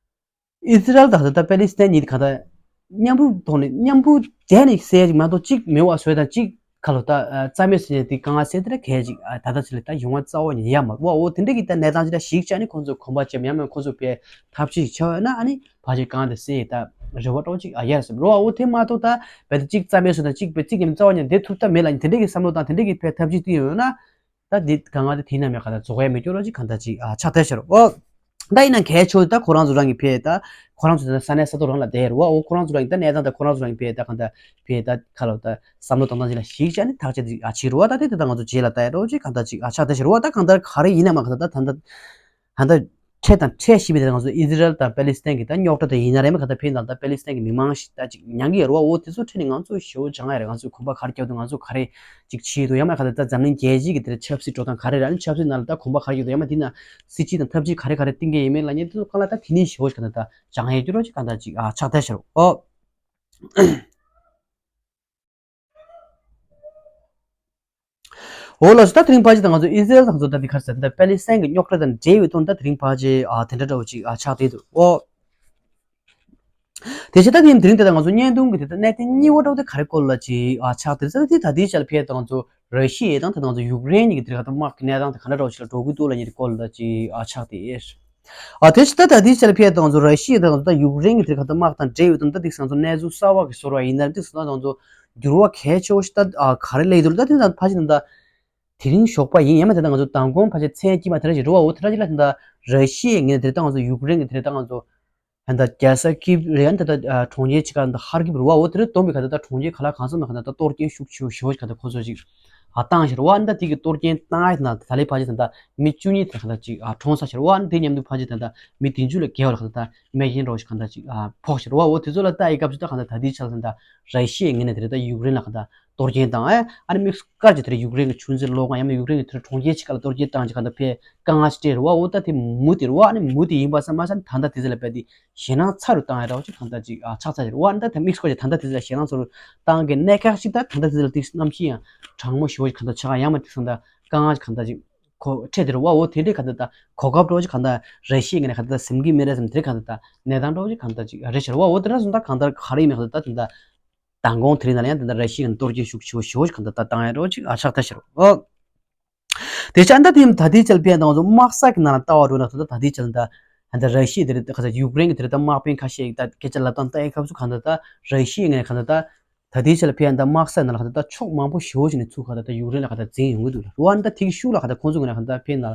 ཨི་ཟི་རལ་དང་ད་ལྟ་པེ་ལི་སི་ཐན་གཉིས་གང་ལྟར་མཉམ་རུབ་ཐོག་ནས་མཉམ་རུབ་བསྡད་ནས་སེལ་ཅིག་མ་གཏོགས་གཅིག་མེད་པ་བཟོས་དང་གཅིག་ཁ་ལོ་ད་རྩ་མེད་བཟོས་ནས་དེ་དཀའ་ངལ་སེལ་དེ་ལ་གལ་ཅིག་ད་ལྟ་ཅིག་ལ་ད་ཡོང་བ་རྩ་བ་ཉིད་ཡོད་མ་རེད་བ། འོ་དེ་འདྲ་གི་ད་གནས་སྟངས་ཅིག་ད་ཞིག་བྱས་ནས་ཁོང་ཚོས་གོམ་པ་བརྒྱབ་ཡང་མིན་ཁོང་ཚོས་དཔེ་ཐབས་ཤེས་ཤིག་བྱས་པ་ཡིན་ན་ཨ་ནི་ཕལ་ཆེར་དཀའ་ངལ་དེ་སེལ་ཡས་ད་རེ་བ་འདྲ་བོ་ཅིག་ཨ་ཡོད་རེད་བསམ་རེད་བ། འོ་དེ་མ་གཏོགས་ད་རྦད་དེ་གཅིག་རྩ་མེད་བཟོས་དང་གཅིག་དཔེ་གཅིག་ཡང་རྩ་བ་ཉིད་དེ་ཐུབ་ཐབས་མེད་ལབ་མཁན་དེ་འདྲ་གི་བསམ་བློ་དང་དེ་འདྲ་གི་དཔེ་ཐབས་ཤེས་བཏིང་ཡོད་ན། ད་འདི་གང་ང་དེ་དེ་ན་མེད་ག་ད་རྫོགས་ཡ་མེད་སྐྱོ་རོགས་ཅིག་གང་ལྟར་ཅིག་ཨ་ཆགས་ཐལ་ཤར། ཨོ། ད་ཡིན་ན་གལ་ཆེ་བ་ད་ཁོ་རང་ཚོ་རང་གི་ཕེ་ད་ཁོ་རང་ཚོ་ད་ས་གནས་ས་ཐོག་རང་ལ་བསྡད་རུ་བ། ཨོ་ཁོ་རང་ཚོ་རང་གི་ད་གནས་སྟངས་ད་ཁོ་རང་ཚོ་རང་གི་ཕེ་ད་གང་ལྟར་ཕེ་ད་ཁ་ལོ་ད་བསམ་བློ་གཏོང་སྟངས་ཅིག་ལ་གཞིགས་བྱས་ནས་ཐག་བཅད་ཅིག་ཨ་ཆིག་རུ་བ། ད་དེ་ད་ད་ང་ཚོ་རྗེས་ལ་ལྟ་ཡ་རོགས་ཅིག་གང་ལྟར་ཅིག་ཨ་ཆགས་ཐལ་ཤར་བ། ད་གང་ལྟར་ག་རེ་ཡིན་ན་མ་གང་ལྟར་ད་ད་ད་ད་ད། འཕྲད་དང་འཕྲད་བཞིན་པའི་དེ་ང་ཚོ་ཨི་ཟི་རལ་དང་པེ་ལི་སི་ཐན་གྱི་ད་རྙོག་དྲ་དེ་ཡིན་ན་རེད་མ་ག་ད་ཕན་དང་ད་པེ་ལི་སི་ཐན་གྱི་མི་མང་ཞིག་ད་ཅིག་མྱངས་ཀྱི་ཡོད་རེད་བ། འོ་དེ་ཚོ་འཕྲད་ནས་ང་ཚོ་ཞེ་པོ་སྦྱང་ཡ་རེད། ང་ཚོས་གོམ་པ་ག་རེ་རྒྱག་འདུག་ང་ཚོ་ག་རེ་ཅིག་བྱེད་འདུག་ཡང་མ་ག་ད་ད་འཛམ་གླིང་རྒྱལ་སྤྱི་གི་དེར་ཆབ་སྲིད་འགྲོ་སྟངས་ག་རེ་རེད། ཨ་ནི་ཆབ་སྲིད་ནང་ལ་ད་གོམ་པ་ག་རེ་རྒྱག་འདུག་ཡང་མ་དེ་ན་སྲིད་སྤྱི་དང་འཐབ་ཇུས་ག་རེ་ག་རེ་བཏིང་གི་ཡིན་མིན་ལབ་མཁན་དེ་ཚོ་གང་ལ་ད་དེ་ནས་ཞེ་པོ་ཞིག་ག་ད་ད་སྦྱང་ཡ་རྒྱུ་རོགས་ཅིག་གང་ད་ད་ཅིག་ཨ་ཆགས་ཐལ་ཤར་རོ། འོ། འོ་ལགས་སོ། ད་དེ་རིང་ཕལ་ཆེར་ད་ང་ཚོ་ཨི་ཟི་རལ་དང་ཚོ་ད་འདི་ག་རེ་ཟེར་ད་པེ་ལི་སི་ཐན་གྱི་རྙོག་དྲ་དང་འབྲེལ་བའི་ཐོག་ནས་ད་དེ་རིང་ཕལ་ཆེར་ཨ་དེ་འདྲ་འདྲ་བོ་ཅིག་ཨ་ཆགས་བསྡད་འདུག་འོ། དེ་བཞིན་ད་དེ་རིང་དེ་ད་ང་ཚོ་བརྙན་ཐུང་གི་དེ་ད་གནད་དོན་གཉིས་པ་འདྲ་བོ་དེ་ག་རེ་སྐོར་ལ་ཅིག་ཨ་ཆགས་བསྡད་ད་དེ་ད་དེའི་ཆ་ལ་ཕེབས་ད་ང་ཚོ་ར་ཤི་ཡ་དང་ད་ང་ཚོ་ཡུཀ་རེན་གཉིས་ཀྱི་དེ་ག་ད་དམག་གི་གནས་སྟངས་དེ་ག་འདྲ་འདྲ་བོ་ཅིག་ལ་འགྲོ་གི་འདུག་ལབ་མཁན་དེ་སྐོར་ལ་ཅིག་ཨ་ཆགས་བསྡད། ཨ་དེ་ཕྱི་ད་ད་དེའི་ཆ་ལ་ཕེབས་དང་ཚོ་ར་ཤི་ཡ་དང་ད་ཡུཀ་རེན་གྱི་དེར་ཁ་ད་དམག་དང་འབྲེལ་ཡོད་དང་ད་དེ་སང་ཚོ་གནས་ཚུལ་གསར་བ་གི་བཟོ་འདྲ་ཡིན་ན་དེ་སང་ད་ཚོ་འགྱུར་བ་གལ་ཆེ་བོ་ཞིག་ད་ག་རེ་སླེབས་འདུག་ད་དེ་ད་ཕ་ཞིག་ད་དེ་རིང་ཞོགས་པ་ཡིན་ཡང་མ་དེ་ད་ང་ཚོ་མདང་དགོང་ཕ་ཞིག་མཚན་དཀྱིལ་མ་དེ་འདྲ་ཞིག་འགྲོ་བ། འོ་དེ་འདྲ་ཞིག་ལ་དེ་ད་ར་ཤི་ཡའི་ངོས་ནས་དེ་ད་ང་ཚོ་ཡུཀ་རེན་གྱི་དེ་ད་ང་ཚོ་ད་རྒྱལ་ས་ཀིབ་རེད། ད་ད་གྲོང་ཁྱེར་ཅིག་ག་ད་ཧར་ཀིབ་རེད་བ། འོ་དེ་འདྲ་བསྡོམས་པའི་ཁ་ད་ད་གྲོང་ཁྱེར་ག་ལ་གང་ས་ན་ག་ད་ད་གཏོར་སྐྱོན་ཤུགས་ཆེ་བོ་ཞེ་བོ་ཞིག་ག་ད་ཁོ་ཚོ་ཅིག་ཨ་བཏང་ཤར་བ། ཨ་ནི་ད་དེ་གི་གཏོར་སྐྱོན་བཏང་ཡ་དེ་ན་ད་ལས་ཕལ་ཆེར་ད་ལྟ་མི་བཅུ་གཉིས་དེ་ག་ད་ཅིག་ཨ་གྲོངས་ཚར་ཤར་བ། ཨ་ནི་དེ་མཉམ་དུ་ཕལ་ཆེར་ད་ལྟ་མི་བདུན་ཅུ་ལས་བརྒལ་བ་ལ་ག་ད་ད་རྨས་སྐྱོན་འདྲ་བོ་ཞིག་ག་ད་ཅིག་ཨ་ཕོག་ཤར་བ། འོ་དེ་ཚོ་ལ་ལྟ་ཡི་སྐབས་སུ་ད་ག་ད་ད་དེའི་ཆ་ལ་ད་ད་ར་ཤི་ཡའི་ངོས་ནས་དེ་རེད་ད་ཡུཀ་རེན་ལ་ག་ད་གཏོར་སྐྱོན་བཏང་ཨ། ཨ་ནི་དམིགས་སུ་བཀར་གྱི་དེ་རེད་ཡུཀ་རེན་གི་ཆུ་མཛོད་གློག་ཁང་ཡང་ན་ཡུཀ་རེན་གི་དེ་རེད་གྲོང་ཁྱེར་ཅིག་ག་ལ་གཏོར་སྐྱོན་བཏང་ཅིག་ག་ད་ཕེ་དཀའ་ངལ་ཞིག་སྤྲད་རེད་བ། འོ་ད་དེ་མུ་མཐུད་རེད་བ། ཨ་ནི་མུ་མཐུད་ཡིན་པ་ཙམ་མ་ཟད་ད་ད་དེ་ཚོ་ལ་རྦད་དེ་ཞེད་སྣང་ཚ་རུ་བཏང་ཡ་འདྲ་བོ་ཅིག་གང་ལྟར་ཅིག་ཨ་ཆགས་ཚར་རེད་བ། ཨ་ནི་ད་དེ་དམིགས་སུ་བཀར་གྱི་ད་ལྟ་དེ་ཚོ་ལ་ཞེད་སྣང་ཚ་རུ་བཏང་གི་གནད་འགག་ཅིག་ད་ད་ལྟ་དེ་ཚོ་ལ་ཏིག་གནམ་གཤིས་ཡང་གྲང་མོ་ཞེ་པོ་ཅིག་གང་ལྟར་ཆགས། ཡང་མ་ཏིག་སང་ད་དཀའ་ངལ་ཅིག་གང་ལྟར་ཅིག་གོ་འཕྲད་དེ་རེད་བ། འོ་དེ་འདྲའི་གང་ལྟར་ད་གོ་སྐབས་འདྲ་བོ་ཅིག་གང་ལྟར་ར་ཤི་ཡའི་ངོས་ནས་གང་ལྟར་ད་ཟིན་གྱི་མེད་རེད་བསམ་དེ་གང་ལྟར་ད་གནས་སྟངས་འདྲ་བོ་ཅིག་གང་ལྟར་ཅིག་རེད་ཤར་བ། འོ་དེ་འདྲ་སོང་ད་གང་ལྟར་ག་རེ་ཡིན་མིན་གང་ལྟར་ད་དེ་འདྲ་མདང་དགོང་དེ་རིང་ནང་ལ་ཡང་དེ་འདྲ་ར་ཤི་ཡའི་ངོས་ནས་གཏོར་སྐྱོན་ཤུགས་ཆེ་བོ་ཞེ་པོ་ཅིག་གང་ལྟར་ད་བཏང་ཡ་འདྲ་བོ་ཅིག་ཨ་ཆགས་ད་ཤར་བ། འོ། དེ་ཆ་ཨ་ད་དེ་ད་ལྟའི་ཆར་ཕན་དང་ཚོ་དམག་ས་གི་ནང་ལ་ལྟ་བ་འགྲོ་ན་ད་ད་ལྟའི་ཆར་ད་ཨ་ད་ར་ཤི་ཡ་དེ་རེད་ཁ་ས་ཡུཀ་རེན་གི་དེ་རེད་ད་དམག་དཔོན་ཁ་ཤས་ད་སྐད་ཆ་ལབ་སྟངས་ལྟ་ཡི་སྐབས་སུ་གང་ད་ད་ར་ཤི་ཡའི་ངོས་གང་ད་ད་ད་ལྟའི་ཆར་ཕན་ད་དམག་ས་ནང་ལ་གང་ད་ད་ཕྱོགས་མང་པོ་ཞེ་པོ་ཅིག་ནས་ཚུར་གང་ད་ད་ཡུཀ་རེན་ལ་གང་ད་འཛིང་ཡོང་གི་འདུག་ལ་རུ་ཨ་ད་དེ་གི་ཤུགས་ལ་གང་ད་ཁོང་ཚོ་ངོས་ནས་གང་ད་ཕན་ན་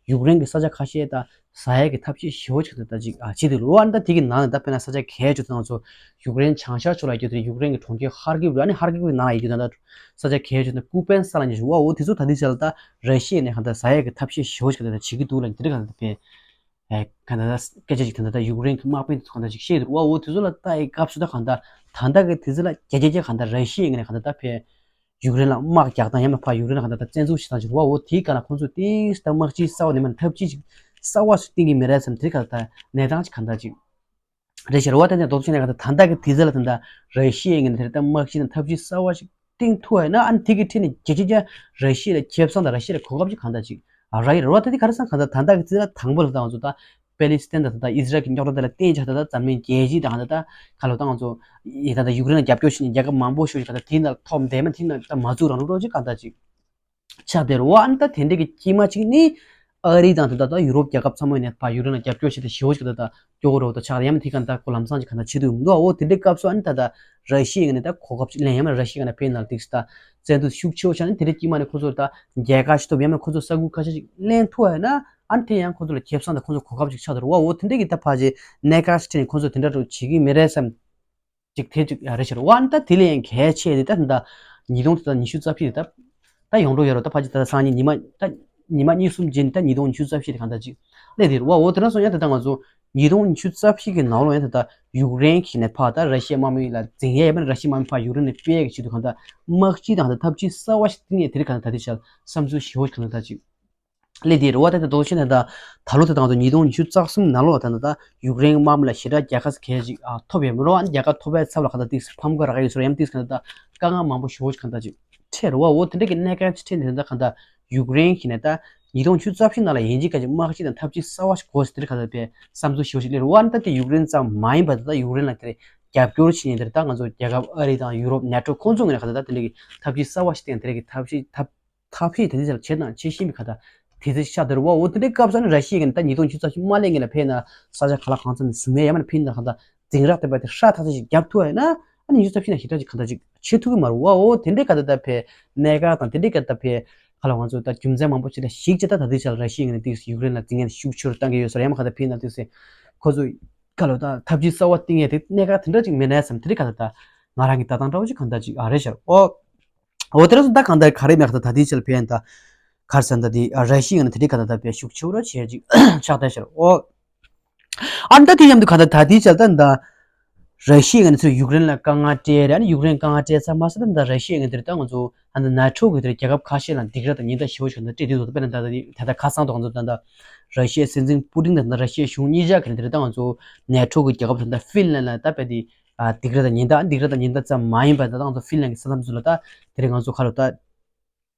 ཡུཀ་རེན་གི་ས་ཆ་ཁ་ཤས་ད། ཟ་ཡས་ཀྱི་ཐབས་ཤེས་ཞེ་པོ་ཅིག་ད་ལྟ་ཅིག་ཨ་བྱེད་དུས་རུ་ཨ་ནི་ད་དེ་གི་ནང་ནས་ད་དཔེར་ན་ས་ཆ་གལ་ཆེ་ཚོ་ང་ཚོ་ཡུཀ་རེན་བྱང་ཤར་ཕྱོགས་ལ་ཡོད་དེ་ཡུཀ་རེན་གྱི་གྲོང་ཁྱེར་ཧར་ཀིབ་རུ་ཨ་ནི་ཧར་ཀིབ་གི་ནང་ལ་ཡོད་དུས་ད་ལྟ་ས་ཆ་གལ་ཆེ་ཚོ་ཀུ་པན་ས་ལ་ཉེ་ཞུ་བ་འོ་དེ་ཚོ་ད་ལྟའི་ཆ་ལ་ད་ར་ཤི་ཡ་ནས་གང་ལྟར་ཟ་ཡས་ཀྱི་ཐབས་ཤེས་ཞེ་པོ་ཅིག་ད་ལྟ་བྱེད་ཀྱི་འདུག་ལ་དེ་རིགས་གང་ལྟར་དཔེ་གང་ལྟར་སྐད་ཆ་ཅིག་ད་ལྟ་ད་ཡུཀ་རེན་གྱི་དམག་དཔོན་ཚོ་གང་ལྟར་ཅིག་བཤད་འདུག་བ་འོ་དེ་ཚོ་ལ་ལྟ་ཡི་སྐབས་སུ་ད་གང་ལྟར་ད་ལྟ་གི་དེ་ཚོ་ལ་རྒྱ་རྒྱ་རྒྱ་གང་ལྟར་ར་ཤི་ཡ་ངོས་ནས་གང་ལྟར་ད་དཔེ། ཡུཀ་རེན་ལ་དམག་རྒྱག་སྟངས་ཡང་ན་ཕར་ཡུཀ་རེན་ལ་གང་ལྟར་བཙན་འཛུལ་བྱེད་སྟངས་ཅིག་རེད་བ། འོ་དེའི་སྒང་ལ་ཁོང་ཚོས་ཏིས་ད་དམག་སྤྱི་གསར་བ་ནས་མ་ནས་ཐབས་ཇུས་ཅིག་གསར་བ་ཞིག་བཏིང་གི་མི་རེད་བསམ་དེ་ག་ད་གནས་སྟངས་ཅིག་གང་ལྟར་ཅིག་རེད་ཤག་རེད་བ། ད་ནས་རྡོག་རྡོག་བྱས་ནས་གང་ལྟར་ད་ལྟ་གི་དུས་ཚོད་ལ་ད་ལྟ་ར་ཤི་ཡའི་ངོས་ནས་དེ་ལྟར་དམག་སྤྱི་དང་ཐབས་ཇུས་གསར་བ་ཞིག་བཏིང་ཐུབ་པ་ཡིན་ན་ཨ་ནི་དེ་གི་ཁྲིད་ནས་རྒྱལ་སྤྱི་རྒྱ་ར་ཤི་ཡ་ལ་ཁེ་བཟང་དང་ར་ཤི་ཡ་ལ་གོ་སྐབས་ཅིག་གང་ལྟར་ཅིག་ཨ་ར་ཡི་རེད་བ། ད་དེ་ག་རེ་བསམ་གང་ལྟར་ད་ལྟ་གི་དུས་ཚོད་ལ་དང་པོ་ལ་ད་ང་ཚོ་ད། པེ་ལི་སི་ཐན་དང་ད་ལྟ་ཨི་སི་རལ་གྱི་རྙོག་དྲ་དེ་ལ་བརྟེན་བྱས་ད་ལྟ་འཛམ་གླིང་རྒྱལ་སྤྱི་དང་ད་ལྟ་ག་ལོ་ད་ང་ཚོ་ཡི་ད་ལྟ་ཡུཀ་རེན་ལ་རྒྱབ་སྐྱོར་བྱེད་མཁན་རྒྱལ་ཁབ་མང་པོ་ཞིག་ད་ལྟ་དེའི་ནང་ལ་ཐོབ་འདས་མ་དེའི་ནང་ད་མ་བཙུགས་རང་ལུགས་རོགས་ཅིག་གང་ལྟར་ཅིག་ཆགས་བསྡད་རེད་བ། ཨ་ནི་ད་དེ་འདྲ་གི་དཀྱིལ་མ་གཅིག་ནི་ཨ་རི་དང་ད་ལྟ་ད་ཡུ་རོབ་རྒྱལ་ཁབ་ཚང་མ་ཡིན་ནས་ཕར་ཡུཀ་རེན་ལ་རྒྱབ་སྐྱོར་བྱེད་དེ་ཞེ་པོ་ཞིག་ད་ལྟ་སྐྱོ་གོ་རོགས་ད་ཆགས་ཡང་མ་དེ་གང་ལྟར་གོ་ལམ་སང་ཅིག་གང་ལྟར་བྱེད་དུ་ཡོང་འདུག་འོ་དེ་འདྲའི་སྐབས་སུ་ཨ་ནི་ད་ལྟ་ར་ཤི་ཡའི་ངོས་ནས་ད་གོ་སྐབས་ཅིག་ལེན་ཡང་མ་ར་ཤི་ཡའི་ངོས་ནས་ཕན་ན་དེ་ད་བཙན་འཛུལ་ཤུགས་ཆེ་བོ་བྱས་ནས་དེ་འདྲའི་དཀྱིལ་མ་ནས་ཁོ་ཚོ་ད་རྒྱལ་ཁ་ཞིག་ཐོབ་ཡང་མ་ཁོ་ཚོ་ས་ཁུལ་ཁ་ཤས་ཤིག་ལེན་ཐུབ་པ་ཡིན་ན། ཨ་ནི་དེ་ཡང་ཁོ་ཚོ་ལ་ཁེ་བཟང་དང་ཁོ་ཚོ་གོ་སྐབས་ཅིག་ཆགས་འདུག་རེད་བ། འོ་དེ་འདྲ་གི་ད་ཕར་ཅིག་གནད་འགག་ཅིག་འཕྲད་ནས་ཁོ་ཚོ་དེ་འདྲ་འདྲ་བྱེད་ཀྱི་མི་རེད་བསམ་ཅིག་དེ་ཅིག་རེད་ཤག་རེད་བ། ཨ་ནི་ད་དེ་ལས་ཡང་གལ་ཆེ་དེ་ད་ད་ཉིས་སྟོང་དེ་ད་ཉི་ཤུ་རྩ་བཞི་དེ་ད་ད་ཡོང་འགྲོ་ཡོད་རེད། ད་ཕར་ཅིག་ད་སང་ཉིན་ཉི་མ་ད་ཉི་མ་གཉིས་གསུམ་རྗེས་ནས་ད་ཉིས་སྟོང་ཉི་ཤུ་རྩ་བཞི་དེ་གང་ལྟར་ཅིག་སླེབས་དེ་རེད་བ། འོ་དེ་འདྲ་སོང་ཡང་ད་ད་ང་ཚོ་ཉིས་སྟོང་ཉི་ཤུ་རྩ་བཞི་གི་ནང་ལོགས་ཡང་ད་ད་ཡུཀ་རེན་གྱི་ནས་ཕར་ད་ར་ཤི་ཡ་དམག་མི་ལ་འཛིང་ཡས་ཡས་མ་ར་ཤི་ཡ་དམག་མི་ཕར་ཡུཀ་རེན་ནས་སྤེལ་ཡས་ཀྱི་ཆེད་དུ་གང་ལྟར་དམག་སྤྱི་དང་ད་ཐབས་ཇུས་གསར་བ་ཞིག་བཏིང་ཡས་དེ་རིགས་གང་ལྟར་ད་དེ་ཆ་བསམ་ཚུལ་ཞེ་པོ་གང་ལྟར་ཅིག་སླེབས་དེ་རེད་བ། ད་ལྟ་རྡོག་རྡོག་བྱས་ནས་ད་ད་ལོ་དེ་དང་ཚོ་ཉིས་སྟོང་ཉི་ཤུ་རྩ་གསུམ་ནང་ལོགས་ད་ད་ད་ཡུཀ་རེན་དམག་མི་ལ་ཞེ་དྲག་རྒྱལ་ཁ་གལ་ཅིག་ཨ་ཐོབ་ཡོད་མི་རེད་བ། ཨ་ནི་རྒྱལ་ཁ་ཐོབ་པའི་ཚབ་ལ་ག་ད་ཏིག་ཕམ་ཁ་རག་ཡོད་ཟེར་ཡང་ཏིག་ག་ད་ད་དཀའ་ངལ་མང་པོ་ཞེ་པོ་ཅིག་ག་ད་ཅིག་འཕྲད་རེད་བ། འོ་དེ་འདྲ་གི་གནད་འགག་ཅིག་འཕྲད་ནས་ད་ག་ད་ཡུཀ་རེན་གྱི་ནས་ད་ཉིས་སྟོང་ཉི་ཤུ་རྩ་བཞི་ནང་ལ་ཡིན་གཅིག་ག་ཅིག་དམག་སྤྱི་དང་ཐབས་ཇུས་གསར་བ་ཞིག་དགོས་ཟེར་དེ་ག་ད་པའི་བསམ་ཚུལ་ཞེ་པོ་ཅིག་སླེབས་རེད་བ། ཨ་ནི་ད་དེ་ཡུཀ་རེན་ཙམ་མ་ཡིན་པ་ད་ད་ཡུཀ་རེན་ལ་དེ་རྒྱབ་སྐྱོར་བྱེད་མཁན་དེ་ད་ང་ཚོ་རྒྱལ་ཁབ་ཨ་རི་དང་ཡུ་རོབ་ནེ་ཊོ་ཁོང་ཚོ་ངོས་ནས་ག་ད་ད་དེ་འདྲ་གི་ཐབས་ཇུས་གསར་བ་ཞིག་བཏིང་དེ་འདྲ་གི་ཐབས་ཤེས་ཐབས་ཐབས་ཤེས་དེ་འདྲ་ཅིག་བྱེད་དང་བྱེད་བཞིན་པའི་ག་ད་དེ་ཚོ་ཤ་དར་བ། འོ་དེ་འདྲའི་སྐབས་སུ་ནི་ར་ཤི་ཡ་གི་ནི་ད་ཉིས་སྟོང་ཉི་ཤུ་རྩ་བཞི་མ་སླེབས་སྔོན་ལ་ཕན་ན་ས་ཆ་ག་ལ་གང་འཚམ་ནས་ཟིན་མེད་ཡ་མ་ནི་ཕན་ན་ག་ད་འཛིང་རག་བསྟན་པ་དེ་ཧྲ་ཐག་ཐག་ཅིག་རྒྱབ་ཐུབ་པ་ཡིན་ན་ཨ་ནི་ཉི་ཤུ་རྩ་བཞི་ན་ཞེ་དྲག་ཅིག་ག་ད་ཅིག་བྱེད་ཐུབ་ཀྱི་མ་རེད་བ། འོ་དེ་འདྲའི་ག་ད་ད་ཕན་གནད་འགག་དང་དེ་འདྲའི་ག་ད་ཕན་ག་ལ་ང་ཚོ་ད་རྒྱུ་མཚན་མང་པོ་ཅིག་ལ་གཞིགས་བྱས་ད་ད་དེ་ཆ་ལ་ར་ཤི་ཡ་གི་ནི་ཏིག་ཡུཀ་རེན་ལ་འཛིང་ངན་ཤུགས་ཆེ་རུ་བཏང་གི་ཡོད་ཟེར་ཡ་མ་ག་ད་ཕན་ན་ཏིག་སེ་ཁོ་ཚོ་ག་ལ་ད་ཐབས་ཇུས་གསར་བ་བཏིང་ཡས་དེ་གནད་འགག་དེ་འདྲ་ཅིག་མེད་ན་བསམ་དེ་འདྲའི་ག་ད་ད་ང་རང་གི་ལྟ་སྟངས་འདྲ་བོ་ཅིག་ག་ད་ཅིག་ཨ་རེད་ཤག་ཨོ། འོ་དེ་ར་སོང་ད་གང་ལྟར་ག་རེ་མེད་ཁ་ད་ད་དེའི་ཆེད་ལ་ཕན་ད་གར་སན་ད་དེ་ར་ཤི་ཡ་ནི་དེ་རིགས་ག་ད་ད་པའི་ཤུགས་ཆེ་བོ་ར་ཆེ་ཅིག་ཆགས་ད་ཤར་འོ། ཨ་ནི་ད་དེ་མཉམ་དུ་ག་ད་ད་དེའི་ཆེད་ད་ད་ར་ཤི་ཡ་ནི་ཚུར་ཡུཀ་རེན་ལ་དཀའ་ངལ་སྤྲད་རེད། ཨ་ནི་ཡུཀ་རེན་དཀའ་ངལ་སྤྲད་ཚར་མ་ཟད་ད་ད་ར་ཤི་ཡ་ནི་དེ་རིགས་ད་ང་ཚོ་ཨ་ནི་ནེ་ཊོ་གི་དེ་རིགས་རྒྱལ་ཁབ་ཁ་ཤས་ལ་སྡིགས་ར་དང་ཉེན་བརྡ་ཞེ་བོ་ཞིག་ད་སྤྲད་དུས་ད་དཔེར་ན་ད་ད་ད་ད་ཁ་སང་དུ་ང་ཚོ་ད་ད་ར་ཤི་ཡའི་སྲིད་འཛིན་པུ་ཏིན་དང་ད་ད་ར་ཤི་ཡའི་གཞུང་གཉིས་ཆ་གི་ནི་དེ་རིགས་ད་ང་ཚོ་ནེ་ཊོ་གི་རྒྱལ་ཁབ་ད་ད་ཧྥིན་ལན་ལ་ད་དཔེ་དེ། ཨ་སྡིགས་ར་དང་ཉེན་བརྡ། སྡིགས་ར་དང་ཉེན་བརྡ་ཙམ་མ་ཡིན་པར་ད་ང་ཚོ་ཧྥིན་ལན་གྱི་ས་མཚམས་སུ་ལ་ད་དེ་རིང་ང་ཚོ་ཁ་ལོ་ད་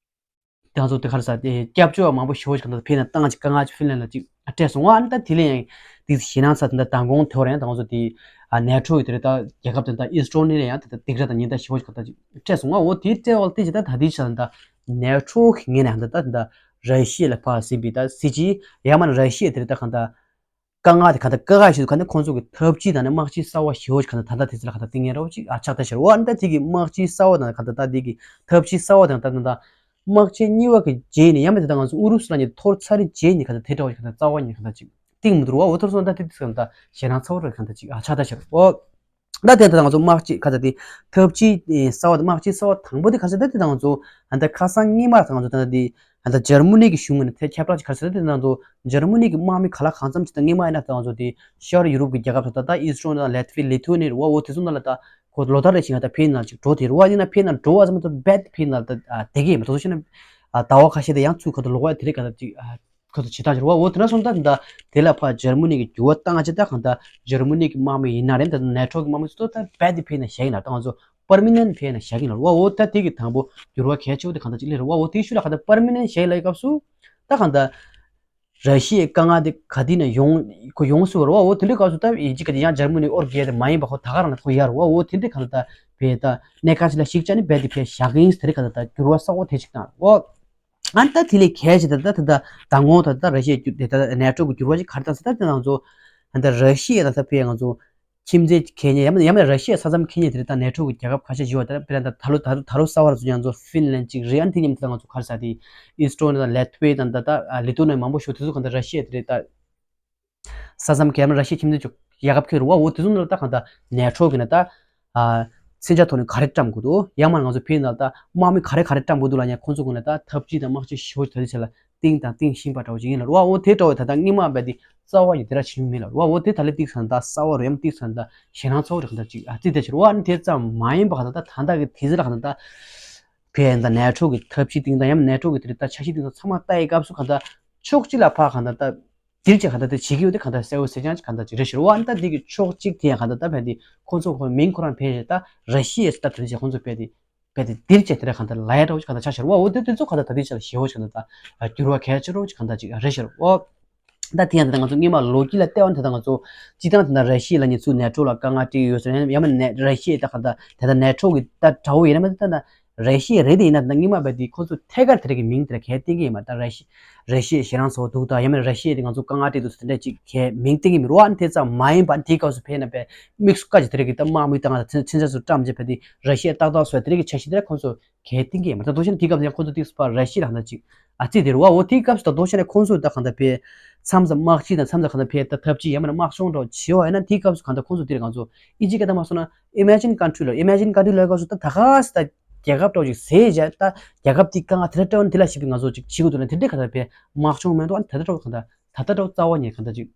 ང་ཚོ་དེ་ག་རེ་ཟ་དེ་སྐྱབས་བཅོལ་བ་མང་པོ་ཞེ་པོ་ཞིག་ག་ད་ཕེབས་ན་ཏང་ཅིག་དཀའ་ངལ་ཅིག་ཧྥིན་ལན་ལ་ཅིག་སྤྲད་སོང་བ། ཨ་ནི་ད་དེ་ལས་ཡང་དེ་ཞེད་སྣང་ཚ་དེ་འདྲ་མདང་དགོང་དེ་བར་ཡང་ད་ང་ཚོ་དེ་ཨ་ནེ་ཊོ་ཡི་དེ་རེད་ད་རྒྱལ་ཁབ་དེ་ད་ཨི་སི་ཊོ་ནི་ལ་ཡང་དེ་ད་སྡིགས་ར་དང་ཉེན་བརྡ་ཞེ་པོ་ཞིག་ག་ད་ཅིག་སྤྲད་སོང་བ། འོ་དེ་སྤྲད་བ་ལ་དེ་ཅིག་ད་ད་དེ་ཅིག་ད་ནེ་ཊོ་གི་ངོས་ནས་ད་ད་ད་ར་ཤི་ཡ་ལ་ཕར་ཟིན་པའི་ད་སྲིད་ཇུས་ཡ་མ་ན་ར་ཤི་ཡ་དེ་རེད་ད་གང་ད། དཀའ་ངལ་དེ་ག་ད་དཀའ་ངལ་ཞིག་ཏུ་ག་ནས་ཁོང་ཚོ་གི་ཐབས་ཇུས་དང་ནི་དམག་སྤྱི་གསར་བ་ཞེ་པོ་ཞིག་ག་ད་ད་ལྟ་དེ་ཚོ་ལ་ག་ད་ཏིང་ངེ་རོགས་ཅིག་ཨ་ཆགས་ད་ཤར་བ། ཨ་ནི་ད་དེ་གི་དམག་སྤྱི་གསར་བ་དང་ག་ད་ད་དེ་གི་ཐབས་ཇུས་གསར་བ་དང་ད་ད་ད་དམག་ཆེན་གཉིས་པ་གི་རྗེས་ནས་ཡང་མི་དེ་ད་ང་ཚོ་ཨུ་རུ་སུ་ལ་ཉིད་ཐོར་ཚར་རེ་རྗེས་ནས་ག་ད་དེ་འདྲ་བ་ཞིག་ག་ད་རྩ་བ་ཉིད་ག་ད་ཅིག་ཏིང་མི་འདུག་བ། འོ་ཐོར་སོང་ད་དེ་དེ་ཚོ་ག་ད་ཞེད་སྣང་ཚ་བོ་རེ་ག་ད་ཅིག་ཨ་ཆགས་ད་ཤར་བ། ད་དེ་ད་ང་ཚོ་དམག་སྤྱི་ག་ད་དེ་ཐབས་ཇུས་གསར་བ་དམག་སྤྱི་གསར་བ་དང་པོ་དེ་ག་ཚོད་ད་དེ་ད་ང་ཚོ་ད་ཁ་སང་སྔོན་མ་ད་ང་ཚོ་ད་དེ། ད་ལྟ་འཇར་མ་ནི་གི་གཞུང་ངོས་ནས་དེ་ཁྱབ་བསྒྲགས་ཅིག་ག་རེ་ཟེར་ན་དེ་ནང་དུ་འཇར་མ་ནི་གི་དམག་མི་ག་ལ་གང་འཚམ་ཅིག་དང་སྔོན་མ་ཡིན་ན་དེ་ང་ཚོ་དེ་ཤར་ཡུ་རོབ་ཀྱི་རྒྱལ་ཁབ་ད་ལྟ་ཨི་སི་ཊོ་ནི་དང་ལེ་ཐི་ཝི་ལི་ཐུ་ནི་རེད་བ། འོ་དེ་ཚོ་ནང་ལ་ད་ཁོ་ལོ་ལྟར་རེ་བཞིན་ང་ད་ཕེབས་ནང་ཅིག་འགྲོ་དེ་རེད་བ། ཡིན་ན་ཕེབས་ནང་འགྲོ་བ་ཙམ་དུ་རྦད་ཕེབས་ནང་ད་བསྡད་ཀྱི་ཡིན་མ་ཐུབ་ཤེ་ན་ཟླ་བ་ཁ་ཤས་དེ་ཡང་ཚུར་ཁ་ད་ལོག་ཡ་དེ་རེད་ག་ད་ཅིག་ཁོ་ཚོ་བྱེད་སྟངས་ཅིག་རེད་བ། འོ་དེ་འདྲ་སོང་ད་ད་དེ་ལ་ཕར་འཇར་མ་ནི་གི་འགྱུར་བ་བཏང་ཅིག་ད་གང་ད་འཇར་མ་ནི་གི་དམག་མི་ཡིན་ན་རེད་ད་ནེ་ཊོ་གི་དམག་མི་ཚོ་ད་རྦད་དེ་ཕེབས་ནང་བཞག་ཡིན་ན་ད་ང་ཚོ་པར་མ་ནེན་ཕེབས་ནང་བཞག་གི་ཡིན་ལ་རེད་བ། འོ་ད་དེ་གི་དང་པོ་འགྱུར་བ་གལ་ཆེ་བོ་དེ་གང་ལྟར་ཅིག་སླེབས་རེད་བ། འོ་དེའི་ཤུལ་ལ་གང་ལྟར་པར་མ་ནེན་བཞག་ཡིན་ལབ་ཡི་སྐབས་སུ་ད་གང་ལྟར་ར་ཤི་ཡའི་དཀའ་ངལ་དེ་ག་དུས་ནས་ཡོང་ཁོ་ཡོང་སྲིད་པ་རེད་བ། འོ་དེ་འདྲའི་སྐབས་སུ་ད་ཡིན་གཅིག་ག་དེ་ཡང་འཇར་མ་ནི་ཨོར་གེ་དེ་མ་ཡིན་པ་ཁོ་ད་ག་རང་ལ་ཁོ་ཡར་རེད་བ། འོ་དེ་འདྲའི་གང་ལྟར་བས་ད་གནད་འགག་ཅིག་ལ་གཞིགས་བྱས་ནས་རྦད་དེ་ཕེབས་བཞག་གི་ཡིན་དེ་རེད་གང་ལྟར་འགྱུར་བ་གསར་བ་དེ་ཅིག་བཏང་རེད་བ། ཨ་ནི་ད་དེ་ལས་གལ་ཆེ་ད་ད་ད་ད་མདང་དགོང་ད་ད་ར་ཤི་ཡའི་རྒྱུ་དེ་ད་ནེ་ཊོ་གི་འགྱུར་བ་ཞིག་ག་རེ་བཏང་ཟེར་ད་དེ་ང་ཚོ་ད་ད་ར་ཤི་ཡ་ད་ད་ཕེ་ང་ཚོ་ཁྱིམ་མཚེས་ཁེ་ཉེ་ཡང་ཡང་ར་ཤི་ཡ་ས་མཚམས་ཁེ་ཉེ་དེ་རེད། ད་ནེ་ཊོ་གི་རྒྱལ་ཁབ་ཁ་ཤས་ཡོད་ད་དཔེར་ན་ད་ད་ལོ་ད་ད་ལོ་གསར་བ་ར་ཚོ་ཡང་ཚོ་ཧྥིན་ལན་གཅིག་རེད། ཨ་ནི་དེ་མཉམ་དུ་ད་ང་ཚོ་ག་རེ་ཟེར་དེ་ཨི་སི་ཊོ་ནི་དང་ལེ་ཐུ་ཝེ་དང་ད་ད་ལི་ཐུ་ནི་མང་པོ་ཞིག་དེ་ཚོ་ག་ད་ར་ཤི་ཡ་དེ་རེད་ད། ས་མཚམས་ཁེ་ཡང་ར་ཤི་ཡ་ཁྱིམ་མཚེས་ཅིག་རྒྱལ་ཁབ་ཁེ་རུ་བ་འོ་དེ་ཚོ་ནང་ལ་ད་ག་ད་ནེ་ཊོ་གི་ན་ད། མཚོན་ཆ་ཐོག་ནས་ག་རེ་བཀྲམ་དགོས་འདུག་ཡང་མ་ང་ཚོ་ཕི་ནང་ད་དམག་མི་ག་རེ་ག་རེ་བཀྲམ་དགོས་འདུག་ལ་ཉན་ཁོང་ཚོ་ཀུན་ལ་ད་འཐབ་ཇུས་དང་དམག་ཇུས་ཞེ་པོ་ཅིག་ད་ལྟའི་ཆ་ལ་བཏིང་དང་བཏིང་བཞིན་པ་འདྲ་བོ་ཅིག་ཡིན་ལ་རུ་བ་འོ་དེ་འདྲ་བོ་ད་ལྟ་སྔོན་མ་བས་དེ་རྩ་བ་ཡི་དེ་ར་བྱེད་མྱོང་མེད་ལ་རུ་བ་འོ་དེ་ད་ལྟ་ཏིག་ཙམ་ད་གསར་བ་རུ་ཡང་ཏིག་ཙམ་ད་ཞེད་སྣང་ཚ་བོ་རེ་གང་ད་ཅིག་ཨ་ཙི་དེ་ཕྱིར་རུ་བ་ནི་དེ་ཙམ་མ་ཡིན་པ་གང་ད་ད་ད་ལྟ་གི་དེ་ཟེར་ལ་གང་ད་ད་ཕེ་ད་ནེ་ཊོ་གི་འཐབ་ཇུས་བཏིང་དང་ཡང་ནེ་ཊོ་གི་དེ་རེད་ད་འཆར་གཞི་བཏིང་དང་ཚང་མ་ལྟ་ཡི་སྐབས་སུ་གང་ད་ཕྱོགས་གཅིག་ལ་ཕ་གང་ད་ད། དེར་ཅིག་གང་ལྟར་དེ་བྱེད་ཀྱི་ཡོད་དེ་གང་ལྟར་གསལ་བོ་གསལ་རྐྱང་ཅིག་གང་ལྟར་ཅིག་རེད་ཤག་རུ་བ་ཨ་ནི་ད་དེ་གི་ཕྱོགས་གཅིག་དེ་ཡང་གང་ལྟར་ད་ཕན་དེ་ཁོང་ཚོ་ཁོ་མིང་ཁོ་རང་ཕན་ཞེས་ད་ར་ཤི་ཡའི་ད་དེ་ཅིག་ཁོང་ཚོ་ཕན་དེ་ཕན་དེ་དེར་ཅིག་དེ་ར་གང་ལྟར་ལ་ཡ་འདྲ་བོ་ཅིག་གང་ལྟར་ཆགས་ཤག་རུ་བ་འོ་དེ་དེ་ཚོ་གང་ལྟར་ད་དེ་ཅིག་ལ་ཞེ་བོ་ཅིག་གང་ལྟར་ད་འགྱུར་བ་གལ་ཆེ་རུ་ཅིག་གང་ལྟར་ཅིག་རེད་ཤག་རུ་བ། ད་དེ་ཡང་ད་ང་ཚོ་སྔོན་མ་ལོ་རྒྱུས་ལ་བལྟས་པ་ན་ད་ང་ཚོ་སྤྱི་བཏང་ད་ར་ཤི་ཡ་ལ་ཉེ་ཚུལ་ནེ་ཊོ་ལ་དཀའ་ངལ་འཕྲད་ཡོད་ཟེར་ཡང་ཡང་མིན་ར་ཤི་ཡའི་ད་གང་ལྟར་དེ་ད་ནེ་ཊོ་གི་ད་དྲ་བོ་ཡིན་ན་མ་ད་ད། ར་ཤི་ཡ་རེད་དེ་ཡིན་ན་ད་སྔོན་མ་བས་དེ་ཁོ་ཚོ་ཐད་ཀར་དེ་རིགས་ཀྱི་མིང་དེ་ལ་གས་བསྟན་གྱི་ཡིན་མ་ད་ར་ཤི་ར་ཤི་ཡའི་ཞེད་སྣང་ཚ་བོ་འདུག་ད་ཡང་མིན་ར་ཤི་ཡ་དེ་ང་ཚོ་དཀའ་ངལ་འཕྲད་འདུག་ཟེར་དེ་འདྲ་ཅིག་གས་མིང་བསྟན་གྱི་མི་རུ་ཨ་ནི་དེ་ཙམ་མ་ཡིན་པ་དེའི་སྐབས་སུ་ཕེབས་ན་བས་དམིགས་སུ་བཀར་གྱི་དེ་རིགས་ཀྱི་ད་དམག་མི་དང་ད་མཚོན་ཆ་ཚོ་བཀྲམ་བྱས་བས་དེ་ར་ཤི་ཡ་ཏག་ཏག་བཟོས་དེ་རིགས་ཀྱི་འཆར་གཞི་དེ་ལ་ཁོ་ཚོ་གས་བསྟན་གྱི་ཡིན་མ་ད་དུང་ཕྱིན་དེའི་སྐབས་སུ་ཡང་ཁོ་ཚོ་དམིགས་སུ་བཀར་ར་ཤི་ཡ་ལ་གང་ལྟར་ཅིག་ཨ་ཙི་དེ་རུ་བ་འོ་དེའི་སྐབས་སུ་ད་དུང་ཕྱིན་ནས་ཁོ་ཚོ་ད་གང་ལྟར་བས་མཚམས་མཚམས་དམག་སྤྱི་དང་མཚམས་མཚམས་གང་ལྟར་བས་ད་འཐབ་ཇུས་ཡང་མིན་ན་དམག་སྦྱོང་འདྲ་བོ་བྱེད་བ་ཡིན་ན་དེའི་སྐབས་སུ་གང་ལྟར་ཁོ་ཚོ་དེ་རིགས་ང་ཚོ་ཨི་ཇི་སྐད་ད་མ་སོང་ན། Imagine country ལ་Imagine country ལ་སྐབས་སུ་ད་ད་ག་ས་ད་རྒྱལ་ཁབ་འདྲ་བོ་ཅིག་ཟེར་བྱས་ད་རྒྱལ་ཁབ་དེ་དཀའ་ངལ་དེ་འདྲ་སྤྲད་ན་དེ་ལ་ཞིབ་པའི་ང་ཚོ་ཅིག་བྱེད་དགོས་འདུག་ན་དེ་འདྲའི་ག་ད་བས་དམག་སྦྱོང་མེད་འདུག་ཨ་ད་ལྟ་འདྲ་བོ་ག་ད་ད་ལྟ་འདྲ་བོ་རྩ་བ་ཉིད་ག་ད་ཅིག་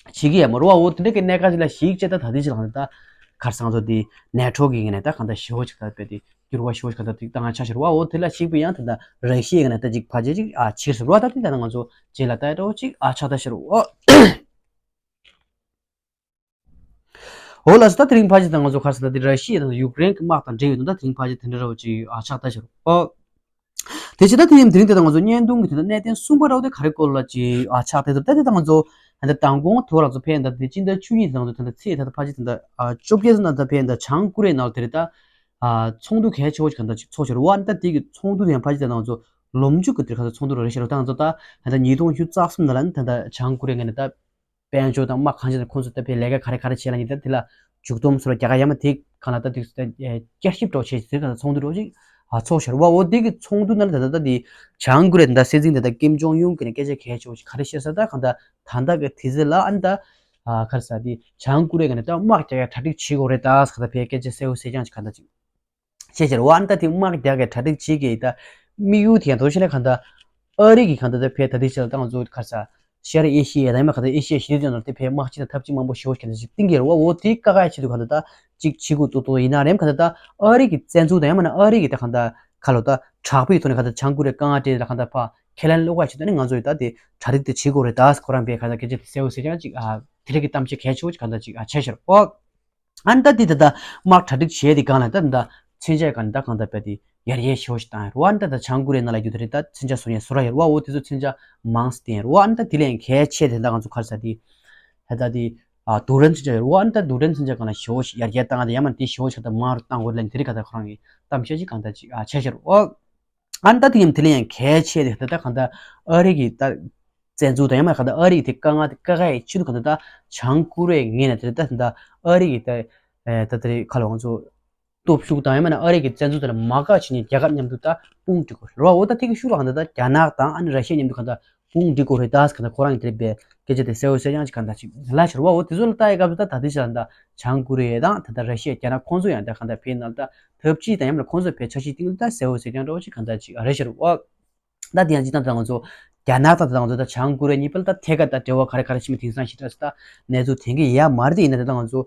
བྱེད་ཀྱི་ཡ་མ་རུ་བ་འོ་དེ་འདྲའི་གི་གནད་འགག་ཅིག་ལ་ཞིག་བྱས་ད་ད་དེ་ཅིག་ལ་ག་ད་ད་གར་སང་ཚོ་དེ་ནེ་ཊོ་གི་ངོས་ནས་ད་ག་ད་ཞེ་བོ་ཅིག་ད་བས་དེ་འགྱུར་བ་ཞེ་བོ་ཅིག་ག་ད་དེ་ད་ང་ཆ་ཤར་བ་འོ་དེ་ལ་ཞིག་པའི་ཡང་ད་ད་ར་ཤི་ཡའི་ངོས་ནས་ད་ཅིག་ཕལ་ཆེར་ཅིག་ཨ་ཕྱིར་སུ་རུ་བ་ད་དེ་ད་ང་ཚོ་རྗེས་ལ་ད་འདྲ་བོ་ཅིག་ཨ་ཆགས་ད་ཤར་བ། འོ་ལགས་སོ། ད་དེ་རིང་ཕལ་ཆེར་ད་ང་ཚོ་ག་རེ་ཟེར་ན་དེ་ར་ཤི་ཡ་དང་ཡུཀ་རེན་གྱི་དམག་དང་འབྲེལ་ཡོད་དོན་དག་དེ་རིང་ཕལ་ཆེར་དེ་འདྲ་འདྲ་བོ་ཅིག་ཨ་ཆགས་ད་ཤར། ཨོ། དེ་བྱས་ད་དེ་ཡིན་དེ་རིང་དེ་ད་ང་ཚོ་བརྙན་ཐུང་གི་དེ་ད་གནད་དོན་གསུམ་པ་འདྲ་བོ་དེ་ག་རེ་སྐོར་ལ་ཅིག་ཨ་ཆགས་ད་ཤར། ད་དེ་ད་ང་ཚོ་ད་མདང་དགོང་དེ་བར་ང་ཚོ་ཕེབས་ད་དེ་སྤྱི་ཟླ་བཅུ་གཉིས་ད་ང་ཚོ་ད་ད་ཚེས་ད་ད་ཕལ་ཆེར་ད་ད་ཨ་བཅོ་བརྒྱད་ཙམ་ན་ད་ཕེབས་ད་བྱང་ཀོ་རི་ཡའི་ནང་ལ་དེ་རེད་ད་ཨ་ཚོགས་འདུ་གལ་ཆེ་བོ་ཞིག་ག་ད་ཅིག་ཚོགས་ཤར་བ། ད་དེ་གི་ཚོགས་འདུ་དེ་ཡང་ཕལ་ཆེར་ད་ང་ཚོ་ལོ་མཇུག་གི་དེ་ག་ཚོད་ཚོགས་འདུ་རེད་ཤར་བ། ད་ང་ཚོ་ད་ད་ད་ཉིས་སྟོང་ཉི་ཤུ་རྩ་གསུམ་ནང་ལ་ད་ད་བྱང་ཀོ་རི་ཡའི་ངོས་ནས་ད། དཔལ་འབྱོར་དང་དམག་གང་ཅི་དང་ཁོང་ཚོ་ད་ཕའི་ལས་ཀ་ག་རེ་ག་རེ་བྱས་ལ་ཡིན་ད་དེ་ལ་མཇུག་སྡོམ་སོགས་ལ་རྒྱ་གར་ཡ་མ་དེ་གང་ལ་ད་དུས་སུ་ད་བསྐྱར་ཞིབ་འགྲོ་བྱས་ཟེར་གང་ཚོགས་འདུ་འགྲོ་ཅིག་ཨ་ཚོགས་ཤར་བ། འོ་དེ་གི་ཚོགས་འདུ་ནང་ད་ད་ད་དེ་བྱང་ཀོ་རི་ཡ་ད་ད་དེ་བྱང་ཀོ་རི་ཡ་ད་ད་སྲིད་འཛིན་ད་ད་ཀིམ་ཇོང་ཡུན་གི་ནས་སྐད་ཆ་གལ་ཆེ་བོ་ཞིག་ག་རེ་བཤད་ས་ད་གང་ད་ད་ད་གི་དེ་ཚེ་ལ་ཨ་ད་ཨ་ག་རེ་ཟ་དེ་བྱང་ཀོ་རི་ཡ་གི་ནས་ད་དམག་རྒྱག་ཡ་གྲ་སྒྲིག་བྱེད་དགོས་རེད་ད་ཟེར་གང་ད་ཕའི་སྐད་ཆ་གསལ་བོ་གསལ་རྐྱང་ཞིག་གང་ད་ཅིག་བཤད་ཤར་བ། ཨ་ནི་ད་དེ་དམག་རྒྱག་གི་གྲ་སྒྲིག་བྱེད་ཀྱི་ད་དམིགས་ཡུལ་དེ་ཡང་དོ་ཤེས་ན་གང་ད་ཨ་རི་གི་གང་ད་ད་ཕའི་ད་དེ་ཆེ་ལ་ད་ང་ཚོ་ག་རེ་ཟ་ཤར་ཨེ་ཤི་ཡ་ད་ཡང་མ་གང་ད་ཨེ་ཤི་ཡ་ཞི་བདེ་མཚོན་ནོར་དེ་ཕའི་དམག་སྤྱི་དང་འཐབ་ཇུས་མང་པོ་ཞེ་བོ་ཞིག་གང་ད་ཅིག་བཏིང་གི་རེད་བ། འོ་དེ་བཀག་ཡ་ཆེད་དུ་གང་ད་ད་ཅིག་བྱེད་དགོས་ཏོག་ཏོག་ཡིན་ན་རེམ་གང་ད་ད་ཨ་རི་གི་བཙན་འཛུལ་ད་ཡང་མ་ན་ཨ་རི་གི་ད་གང་ད་ག་ལོ་ད་དྲག་པོའི་ཐོག་ནས་གང་ད་བྱང་ཀོ་རི་ཡ་དཀའ་ངལ་སྤྲད་ལ་གང་ད་ཕ་ཁས་ལེན་སློག་ཡ་ཆེད་དུ་ནི་ང་ཚོ་ཡི་ད་དེ་གྲ་སྒྲིག་དེ་བྱེད་དགོས་རེད་ད་ཁོ་རང་པའི་གང་ད་སྐད་ཆ་དེ་གསལ་བོ་གསལ་རྐྱང་ཅིག་ཨ་དེ་རིགས་ཀྱི་གཏམ་བཤད་གལ་ཆེ་བོ་ཅིག་གང་ད་ཅིག་ཨ་བྱས་ཤར་བ། ཨ་ནི་ད་དེ་ད་ལྟ་དམག་གྲ་སྒྲིག་བྱས་དེ་སྒང་ལ་ད་ད་མཚོན་ཆ་གང་ད་གང་ད་བས་དེ་ཡར་རྒྱས་ཞེ་བོ་ཞིག་བཏང་ཡོད་རེད་བ། ཨ་ནི་ད་ད་བྱང་ཀོ་རི་ཡའི་ནང་ལ་རྒྱུ་དེ་རེད་ད་མཚོན་ཆ་བཟོ་མཁན་བཟོ་གྲྭ་ཡོད་རེད་བ། འོ་དེ་ཚོ་མཚོན་ཆ་མང་སྟེ་ཡོད་རེད་བ། ཨ་ནི་ད་དེ་ལས་གལ་ཆེ་དེ་ད་ང་ཚོ་ག་རེ་ཟ་དེ་ད་ད་དེ་ཨ་རྡུལ་ཕྲན་མཚོན་ཆ་ཡོད་རེད་བ། ཨ་ནི་ད་རྡུལ་ཕྲན་མཚོན་ཆ་སྒང་ལ་ཞེ་བོ་ཞིག་ཡར་རྒྱས་བཏང་ཡ་དེ་ཡང་མ་དེ་ཞེ་བོ་ཞིག་ད་མང་རུ་བཏང་དགོས་རེད་ལབ་ནས་དེ་རིགས་ག་ད་ཁོ་རང་གི་གཏམ་བཤད་ཅིག་གང་ད་ཅིག་ཨ་བྱས་ཤར་བ། ཨ་ནི་ད་དེ་ཡང་དེ་ལས་ཡང་གལ་ཆེ་དེ་ད་ད་གང་ད་ཨ་རི་གི་ད་བཙན་འཛུལ་དང་ཡང་མ་གང་ད་ཨ་རི་གི་དེ་དཀའ་ངལ་དེ་བཀག་ཡའི་ཆེད་དུ་གང་ད་ད་བྱང་ཀོ་རི་ཡའི་ངོས་ནས་དེ་ད་ད་ཨ་རི་གི་ད་ཨེ་ད་དེ་རེད་ག་ལ་ང་ཚོ་སྟོབས་ཤུགས་དང་ཡང་མ་ན་ཨ་རི་གི་བཙན་འཛུལ་དེ་ལ་མ་དགའ་བྱེད་མཁན་རྒྱལ་ཁབ་མཉམ་དུ་ད་དཔུང་སྒྲིག་དགོས་རེད་བ། འོ་ད་དེ་གི་ཤུགས་ལ་གང་ད་ད་རྒྱ་ནག་དང་ཨ་ནི་ར་ཤི་ཡ་མཉམ་དུ་གང་ད་དཔུང་སྒྲིག་དགོས་རེད་ད་གང་ད་ཁོ་རང་གི་དེ་རེད་པས་སྐད་ཆ་དེ་གསལ་བོ་གསལ་རྐྱང་ཅིག་གང་ད་ཅིག་ལབ་ཤར་བ། འོ་དེ་ཚོ་ལ་ལྟ་ཡའི་སྐབས་སུ་ད་ད་དེ་ཤར་ད་བྱང་ཀོ་རི་ཡ་དང་ད་ད་ར་ཤི་ཡ་རྒྱ་ནག་ཁོང་ཚོ་ཡང་ད་གང་ད་ཕའི་ནང་ད་འཐབ་ཇུས་དང་ཡང་མ་ན་ཁོང་ཚོ་ཕའི་འཆར་གཞི་སྟེང་དུ་ད་གསལ་བོ་གསལ་རྐྱང་འདྲ་བོ་ཅིག་གང་ད་ཅིག་རེད་ཤར་བ། ད་དེ་ཡང་སྤྱིར་བཏང་ད་ང་ཚོ་རྒྱ་ནག་དང་ད་ང་ཚོ་ད་བྱང་ཀོ་རི་ཡ་གཉིས་བར་ད་ཐད་ཀར་ད་འབྲེལ་བ་ག་རེ་ག་རེ་ཕྱིན་མི་དེང་སང་ཞེ་དྲག་ད་གནས་ཚུལ་དེང་གི་ཡ་མར་དེ་ཡིན་ན་ད་ང་ཚོ་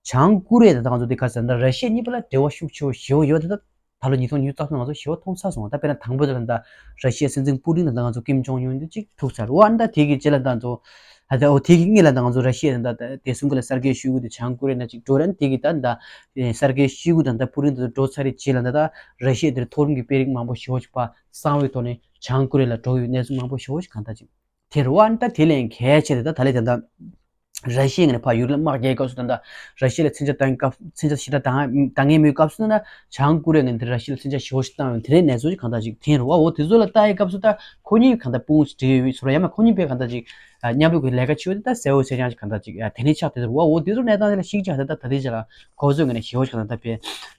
བྱང་ཀོ་རི་ཡ་ད་ང་ཚོ་དེ་ག་ས་ད་ར་ཤི་ཡ་གཉིས་བར་ལ་འབྲེལ་བ་ཤུགས་ཆེ་བོ་ཞེ་བོ་ཡོད་དེ་ད་ད་ལོ་ཉིས་སྟོང་ཉི་ཤུ་རྩ་གསུམ་ང་ཚོ་ཞེ་བོ་མཐོང་ཚར་སོང་། ད་དཔེར་ན་དང་པོ་ད་ད་ར་ཤི་ཡ་སྲིད་འཛིན་པུ་ཏིན་དང་ད་ང་ཚོ་ཀིམ་ཇོང་ཡུན་དེ་གཅིག་ཐུག་ཚར་བ། ད་དེ་གི་རྗེས་ལ་ད་ང་ཚོ་ད་ད་འོ་དེ་གི་སྔོན་ལ་ད་ང་ཚོ་ར་ཤི་ཡ་ད་ད་དེ་སུན་གི་ལ་གསར་འགོད་ཤོག་གུ་དེ་བྱང་ཀོ་རི་ཡ་ན་གཅིག་འགྲོ་རན་དེ་གི་ད་ད་གསར་འགོད་ཤོག་གུ་དང་ད་པུ་ཏིན་དེ་ཚོ་འགྲོ་ཚར་རེད། རྗེས་ལ་ད་ད་ར་ཤི་ཡ་དེར་མཐོ་རིམ་གྱི་དཔོན་རིགས་མང་པོ་ཞེ་བོ་ཞིག་པ་གསང་བའི་ཐོག་ནས་བྱང་ཀོ་རི་ཡ་ལ་འགྲོ་ཡོད་གནས་ཚུལ་མང་པོ་ཞེ་བོ་ཞིག་གང་ལྟར་ཅིག་དེ་རུ་བ་ཨ་ནི་ད་དེ་ལས་གལ་ཆེ་རེད། ད་ད་ལས་ད་ད་ད་ ར་ཤི་ཡའི་ངོས་ནས་ཕར་ཡུཀ་རེན་དམག་རྒྱག་སྐབས་སུ་ད་ལྟ་ར་ཤི་ཡ་ལ་མཚོན་ཆ་བཏང་སྐབས་མཚོན་ཆ་ཞེ་དྲག་བཏང་བཏང་མཁན་མེད་སྐབས་སུ་ད་ལྟ་བྱང་ཀོ་རི་ཡའི་ངོས་ནས་ར་ཤི་ཡ་ལ་མཚོན་ཆ་ཞེ་པོ་ཞིག་བཏང་ཡོད། དེ་འདྲའི་གནས་ཚུལ་ཞིག་གང་ལྟར་ཞིག་ཐོན་རེད་བ། འོ་དེ་ཚོ་ལ་ལྟ་ཡི་སྐབས་སུ་ད་ཁོ་གཉིས་གང་ལྟར་དཔུང་འཇུག་བྱས་ཡོད་ཚོར་ཡ་མ་ཁོ་གཉིས་པས་གང་ལྟར་ཅིག་མཉམ་རུབ་ཀྱི་ལས་ཀ་བྱེད་ཡོད་ད་གསལ་བོ་གསལ་རྐྱང་ཞིག་གང་ལྟར་ཅིག་དེ་འདྲའི་ཆགས་བསྡད་འདུག་བ། འོ་དེ་ཚོ་གནས་སྟངས་དེ་ལ་གཞིགས་ཀྱང་ད་ལྟ་ད་ལྟའི་ཆ་ལ་གོ་ཚོད་ངོས་ནས་ཞེ་པོ་ཞིག་གང་ལྟར་ད་དཔེ་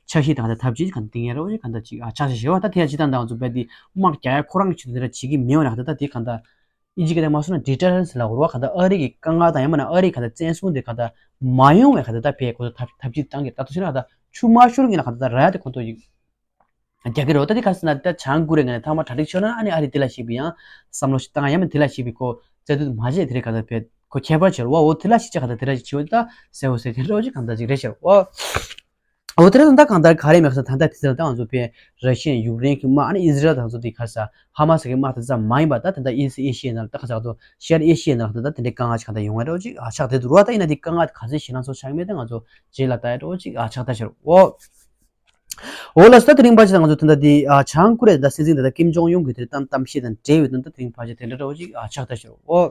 ཆ་ཤས་དང་གང་ལྟར་ཐབས་ཇུས་གང་ལྟར་འདིང་ཡ་རེད་བ་ཞིག་གང་ལྟར་ཅིག་ཆགས་ཤག་ཞེ་པོ། ད་དེ་ཡང་སྤྱིར་བཏང་ད་ང་ཚོ་རྦད་དེ་དམག་རྒྱག་ཡ་ཁོ་རང་གི་ཆེད་དུ་དེ་འདྲ་བྱེད་ཀྱི་མེད་པ་ནས་གང་ལྟར་ད་དེ་གང་ལྟར། དབྱིན་ཇི་སྐད་ནས་མ་སོང་ན་ཌི་ཊར་རེན་སི་ལབ་དགོས་རེད་བ། གང་ལྟར་ཨ་རི་གི་དཀའ་ངལ་དང་ཡང་མིན་ན་ཨ་རི་གང་ལྟར་བཙན་བཟུང་དེ་གང་ལྟར་མ་ཡོང་བའི་གང་ལྟར་ད་ཕར་ཁོ་ཚོ་ཐབས་ཐབས་ཇུས་བཏང་གི། ད་དུང་ཕྱིར་ན་གང་ལྟར་ཆུ་མ་ཤོར་གྱི་ན་གང་ལྟར་ད་ར་ཡ་དེ་ཁོ་ཚོ་ཡིན་རྒྱག་གི་རེད་བ། ད་དེ་ག་རེ་ཟེར་ན་ད་བྱང་ཀོ་རི་ཡའི་ངོས་ནས་ཐ་མ་གྲ་སྒྲིག་ཤོར་ན་ཨ་ནི་ཨ་རི་དེ་ལ་གཞིགས་པའི་ཡང་བསམ་བློ་ཞིག་བཏང་ཡང་མིན་དེ་ལ་གཞིགས་པའི་ཁོ་རྩལ་དུ་མ་བྱས་དེ་རེད་གང་ལྟར་ཕར་ཁོ་ཁྱད་པར་ཆེ་རེད་བ། འོ་དེ་ལ་གཞིགས་བྱས་གང་ལྟར་དེ་འདྲ་ཞིག་བྱེད་འོ་ད་གསལ་བོ་གསལ་རྐྱང་རེད་བ་ཞིག་གང་ལྟར་ཅིག་རེད་ཤག་བ། འོ་དེ་རེད། ད་ད་གང་ལྟར་ག་རེ་མེད་ས་ད་ལྟ་དེ་ཚོ་ད་ང་ཚོ་ཕར་ར་ཤི་ཡ་ཡུཀ་རེན་གྱི་དམག་ཨ་ནི་ཨི་ཟི་རལ་དང་ཚོ་དེ་ག་རེ་ཟེར་ཧ་མ་སི་གི་དམག་དེ་ཙམ་མ་ཡིན་པ་ད་ད་ལྟ་ཨི་སི་ཨེ་ཤི་ཡའི་ནང་ལ་ད་ག་ཟེར་ཚོ་ཤར་ཨེ་ཤི་ཡའི་ནང་ལ་ད་ད་དེ་འདྲའི་དཀའ་ངལ་ཞིག་གང་ལྟར་ཡོང་ངེས་རེད་ཅིག་ཨ་ཆགས་བསྡད་འདུག་ར། ད་ཡིན་ན་དེ་དཀའ་ངལ་ག་ཚོད་ཞེད་སྣང་ཚོར་ཆགས་མེད་ད་ང་ཚོ་རྗེས་ལ་ལྟ་ཡ་འགྲོ་ཅིག་ཨ་ཆགས་ད་ཤར་འོ། འོ་ལགས་སོ། ད་དེ་རིང་པ་ཅིག་ད་ང་ཚོ་ད་ལྟ་དེ་ཨ་བྱང་ཀོ་རི་ཡ་ད་སྲིད་འཛིན་ད་ལྟ་ཀིམ་ཇོང་ཡུན་གྱི་དེ་གཏམ་གཏམ་བཤད་དང་འབྲེལ་བའི་ད་ལྟ་དེ་རིང་པ་ཅིག་དེ་འདྲ་འདྲ་བོ་ཅིག་ཨ་ཆགས་ད་ཤར་འོ།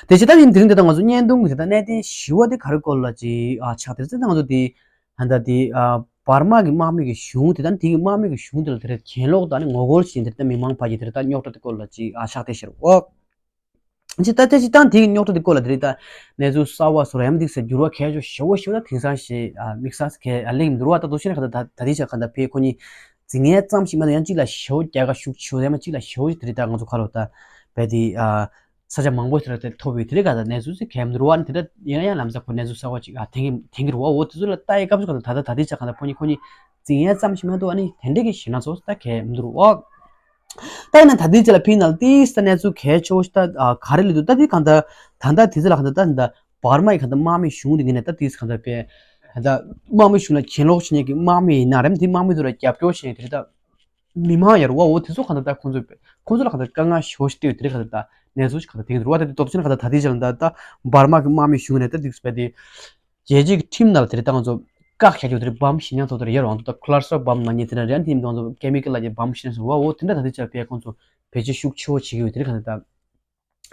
དེ་བྱས་ད་ཡིན་དེ་རིང་འདི་ད་ང་ཚོ་བརྙན་ཐུང་གི་དེ་ད་གནད་དོན་ཞི་བ་དེ་ག་རེ་སྐོར་ལ་ཅིག་ཨ་ཆགས་དེ་ཚེ་ད་ང་ཚོ་དེ་ད་ལྟ་དེ་ཨ་འབར་མ་གི་དམག་མི་གི་གཞུང་དེ་ད་དེ་གི་དམག་མི་གི་གཞུང་དེ་ལ་དེ་རེད་གྱེན་ལོག་དང་ནི་ངོ་རྒོལ་བྱེད་དེ་ད་མི་མང་ཕ་གི་དེ་ད་རྙོག་དྲ་དེ་སྐོར་ལ་ཅིག་ཨ་ཆགས་དེ་ཤར་འོ། ཅི་ད་ལྟ་ཅི་ད་དེ་གི་རྙོག་དྲ་དེ་སྐོར་ལ་དེ་རེད་ད་གནས་ཚུལ་གསར་བ་སོགས་ཡང་འདི་ཟེར་འགྱུར་བ་གལ་ཆེ་ཞེ་བོ་ཞེ་བོ་ད་དེང་སང་ཞེ་ཨ་དམིགས་བསལ་གལ་ཨ་ལེགས་མི་འདུག་བ། ད་དུ་ཤེས་ན་ག་ད་ད་དེ་ཆ་ག་ད་ཕེ་ཁོ་གཉིས་རྫིག་ངན་ཙམ་ཞིག་མ་གཏོགས་ཡང་གཅིག་ལ་ཞེ་བོ་རྒྱལ་ཁ་ཤུགས་ཆེ་བོ་ཡང་མ་གཅིག་ལ་ཞེ་བོ་ཞིག་དེ་རེད་ད་ང་ཚོ་ཁ་ལོ་ད་བས་དེ་ཨ། ས་ཆ་མང་པོ་ཞིག་ལ་དེ་ཐོབ་ཡོད་དེ་རིང་ག་ད་གནས་ཚུལ་ཅིག་གལ་མི་འདུག་བ། ནི་དེ་འདྲ་ཡིན་ན་ཡང་ལམ་སང་ཁོ་གནས་ཚུལ་གསར་བ་ཅིག་ཨ་ཐེངས་ཐེངས་ཀྱི་རུ་བ་འོ་དེ་ཚོ་ལ་ལྟ་ཡི་སྐབས་སུ་ག་ད་ད་ད་དེ་ཆ་ག་ད་ཕོ་ཉི་ཁོ་གཉིས་རྫིག་ངན་ཙམ་ཞིག་མ་གཏོགས་ཨ་ནི་དེ་འདྲ་གི་ཞེད་སྣང་ཚོ་ད་གལ་མི་འདུག་རུ་བ། ད་ཡིན་ན་ད་དེ་ཆ་ལ་ཕིན་ནང་ཏིས་ད་གནས་ཚུལ་གལ་ཆེ་བོ་ཞིག་ད་ག་རེ་ལས་འདུག་ད་དེ་ག་ད་ད་ད་དེ་ཚོ་ལ་ག་ད་ད་ད་འབར་མ་ཡི་ག་ད་དམག་མི་གཞུང་དེ་ངས་ནས་ད་དེ་ཚོ་ག་ད་པས་ད་དམག་མི་གཞུང་ལ་གྱེན་ལོག་བྱེད་མཁན་གྱི་དམག་མི་ཡིན་ན་རེམ་དེ་དམག་མི་ཚོ་ལ་རྒྱབ་སྐྱོར་བྱེད་མཁན་དེ་རེད་ད། མི་མང་ཡར་བ་འོ་དེ་ཚོ་གང་ལྟར་ད་ཁོང་ཚོ་ཁོང་ཚོ་ལ་གང་ལྟར་དཀའ་ངལ་ཞེ་པོ་ཞིག་སྤྲད་ཡོད་དེ་རེད། གང་ལྟར་ད་གནས་ཚུལ་ཞིག་གང་ལྟར་དེང་རུ་བ་དེ་དོག་ཆེན་གང་ལྟར་ད་དེ་ཅང་ད་ད་འབར་མ་གི་དམག་མི་གཞུང་ནས་ད་དེ་ཚོ་པས་དེ་རྒྱལ་སྤྱི་གི་ཁྲིམས་ནང་ལ་དེ་རེད་ད་ང་ཚོ་བཀག་བཞག་རྒྱུ་དེ་རེད། བམ་ཞིག་ཉག་ཚོ་དེ་རེད་འོང་དུ་ད་ཁུ་ལར་སོ་བམ་ན་ཉེ་དེ་རེད་རན་དེ་ཡིན་དུ་ང་ཚོ་ཀེ་མི་ཀལ་ལ་ཡི་བམ་ཞིག་ཉག་ཚོ་བ་འོ་དེ་འདྲ་ད་དེ་ཅང་པས་ཁོང་ཚོ་བེད་སྤྱོད་ཤུགས་ཆེ་བོ་བྱེད་ཀྱི་ཡོད་དེ་རེད། གང་ལྟར་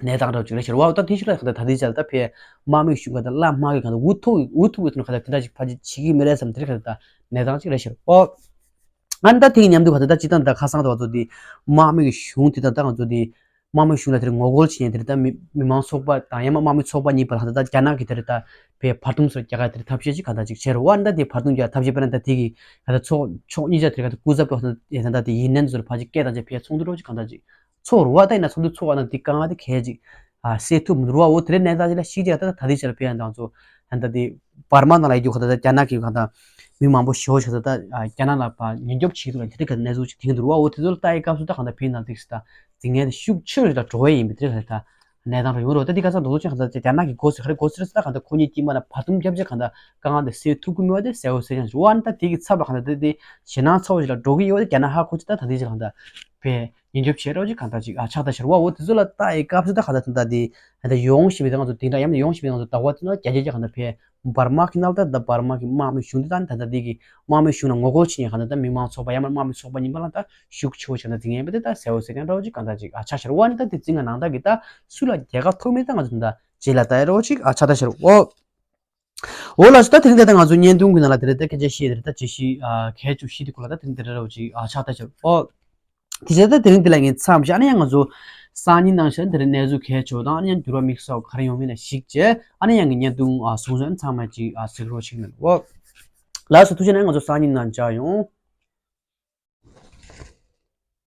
ད། གནས་སྟངས་འདྲ་བོ་ཅིག་རེད་ཤག་རེད་བ། ད་དེ་ཤུ་ལ་ད་ད་དེ་ཅག་ད་ཕེ་དམག་མི་གཞུང་ག་ད་བླ་དམག་གི་ག་ད་འུ་ཐུག་འུ་ཐུག་འུ་ཐུག་ག་ད་དེ་འདྲ་ཅིག་ཕ་ཅིག་བྱེད་ཀྱི་མི་རེད་བསམ་དེ་རེད་ཤག་ད་གནས་སྟངས་ཅིག་རེད་ཤག་ཨོ། ཨ་ནི་ད་དེ་གི་མཉམ་དུ་ག་ད་ད་ཅི་ད་ད་ཁ་སང་ད་བ་ཚོ་དེ་དམག་མི་གི་གཞུང་དེ་ད་ད་ང་ཚོ་དེ་དམག་མི་གཞུང་ལ་དེར་ངོ་རྒོལ་བྱེད་ཡས་དེར་ད་མི་མི་མང་ཚོགས་པ་དང་ཡང་མ་དམག་མི་ཚོགས་པ་གཉིས་བར་ལ་ད་ད་རྒྱ་ནག་གི་དེར་ད་ཕེ་བར་འདུམ་སོགས་རྒྱ་གར་དེར་ཐབས་ཤེས་ཅིག་ག་ད་ཅིག་བྱས་རེད་བ། ཨ་ནི་ད་དེ་བར་འདུམ་རྒྱག་ཐབས་ཤེས་དཔེར་ན་ད་དེ་གི་ག་ད་ཚོགས་ཕྱོགས་གཉིས་ཆ་དེར་ག་ད་སྐུ་ཚབ་པ་ད་ཡིན་ནན་ཚོར་ཕ་ཅིག་སྐད་བཏང་ཅིག་ཕེ་ཚོགས་འདུ་རོགས་ཅིག་ག་ད་ཅིག་ཚོགས་རུ་བ་ད་ཡིན་ན་ཚོགས་འདུ་ཚོགས་བ་ན་འདི་དཀའ་ངལ་དེ་གས་ཅིག་ཨ་སེལ་ཐུབ་མི་འདུག་བ། འོ་དེ་རེད་གནས་སྟངས་ཅིག་ལ་ཤིག་ཅིག་ད་ད་དེ་ཅིག་ལ་ཕེ་ཡང་དང་ཚོ་ཨ་ད་དེ་བར་མ་ནང་ལ་ཡོད་རྒྱུ་ག་ད་ད་རྒྱ་ནག་གི་ག་ད་མི་མང་པོ་ཞེ་པོ་ཞིག་ད་ད་རྒྱ་ནག་ལ་ཕ་ཉེན་སྐྱོབ་བྱེད་འདུག་ལ་དེ་རེད་ག་གནས་ཚུལ་ཅིག་དེང་དུ་རུ་བ། འོ་དེ་ཚོ་ལ་ལྟ་ཡི་སྐབས་སུ་ད་ག་ད་ཕེ་ནང་དེ་ད་རྫིག་ངན་དེ་ཤུགས་ཆེ་རུ་ད་འགྲོ་ཡི་ཡིན་པའི་དེ་རེད་ག་ད་གནས་སྟངས་ར་ཡོང་རོགས། ད་དེ་ག་ས་འདུག་ཅིག་ག་ད་རྒྱ་ནག་གི་གོ་སི་ག་རེ་གོ་སི་རེད་ད་ག་ད་ཁོ་གཉིས་དཀྱིལ་མ་ལ་བར་འདུམ་རྒྱབ་ཅིག་ག་ད་དཀའ་ངལ་དེ་སེལ་ཐུབ་ཀྱི་མེད་བ་དེ་གསལ་བོ་གསལ་རྐྱང་ཞིག་བ། ཨ་ནི་ད་དེ་གི་ཚབ་ལ་ག་ད་དེ་དེ་ཞེད་སྣང་ཚ་བོ་ཞིག་ལ་འགྲོ་གི་ཡོད་དེ་རྒྱ་ནག་ཧ་གོ་ཅིག་ད་ད་དེ་ཅིག་ལ་ག་ད་ཕེ། ཉེན་སྐྱོབ་བྱེད་རོགས་ཅིག་གང་ལྟར་ཅིག་ཨ་ཆགས་ད་ཤར་བ། འོ་དེ་ཚོ་ལ་ལྟ་ཡི་སྐབས་སུ་ད་ག་ད་ད་ད་དེ་ད་ཡོང་བཞིན་པའི་ད་ང་ཚོ་དེང་སང་ཡང་ན་ཡོང་བཞིན་པའི་ད་ང་ཚོ་ཟླ་བ་ཚོ་ན་རྒྱ་རྒྱ་རྒྱ་གང་ལྟར་ཕེ་འབར་མ་གི་ནང་ད་ད་འབར་མ་གི་དམག་མི་གཞུང་དེ་ད་ད་ད་དེ་གི་དམག་མི་གཞུང་ལ་ངོ་རྒོལ་བྱེད་མཁན་གང་ལྟར་ད་མི་མང་ཚོགས་པ་ཡང་ན་དམག་མི་ཚོགས་པ་ཉིན་པ་ལ་ད་ཤུགས་ཆེ་བོ་བྱས་ན་དེ་ངན་པ་དེ་ད་གསལ་བོ་གསལ་རྐྱང་འདྲ་བོ་ཅིག་གང་ལྟར་ཅིག་ཨ་ཆགས་ཤར་བ། ནི་ད་དེ་རྩིས་ང་ནང་ད་གི་ད་སུ་ལ་རྒྱལ་ཁ་ཐོབ་མེད་ད་ང་ཚོ་ད་རྗེས་ལ་ལྟ་ཡ་རོགས་ཅིག་ཨ་ཆགས་ད་ཤར་བ། འོ་ལགས་སོ། ད་དེ་རིང་ད་ལྟ་ང་ཚོ་བརྙན་ཐུང་གི་ནང་ལ་དེ་རེད་ད་སྐད་ཆ་བཤད་དེ་རེད་ད་ཅི་ཞིག་ཨ་གལ་ཆུ་ཤི་དེ་ཁོ་ལ་ད་དེ་རིང་དེ་རེད་རོགས་ཅིག་ཨ་ཆགས་ད་ཤར་བ། ཨོ། དེ་བྱས་ད་དེ་རིང་འདི་ལ་ངས་མཚམས་བཞག་ཨ་ནི་ཡང་ང་ཚོ་སང་ཉིན་ནང་བཞིན་དེ་རིང་གནས་ཚུལ་གལ་ཆེ་བ་དང་ཨ་ནི་ཡང་འགྱུར་བ་དམིགས་བསལ་ག་རེ་ཡོང་མིན་ལ་གཞིགས་བྱས་ཨ་ནི་ཡང་གི་བརྙན་ཐུང་ཨ་སོང་ཙང་ཚང་མ་ཅིག་ཨ་གཟིགས་རོགས་ཞིག་གནང་འོ། ལགས་སོ་ཐུགས་རྗེ་གནང་། ང་ཚོ་སང་ཉིན་ནང་མཇལ་ཡོང་།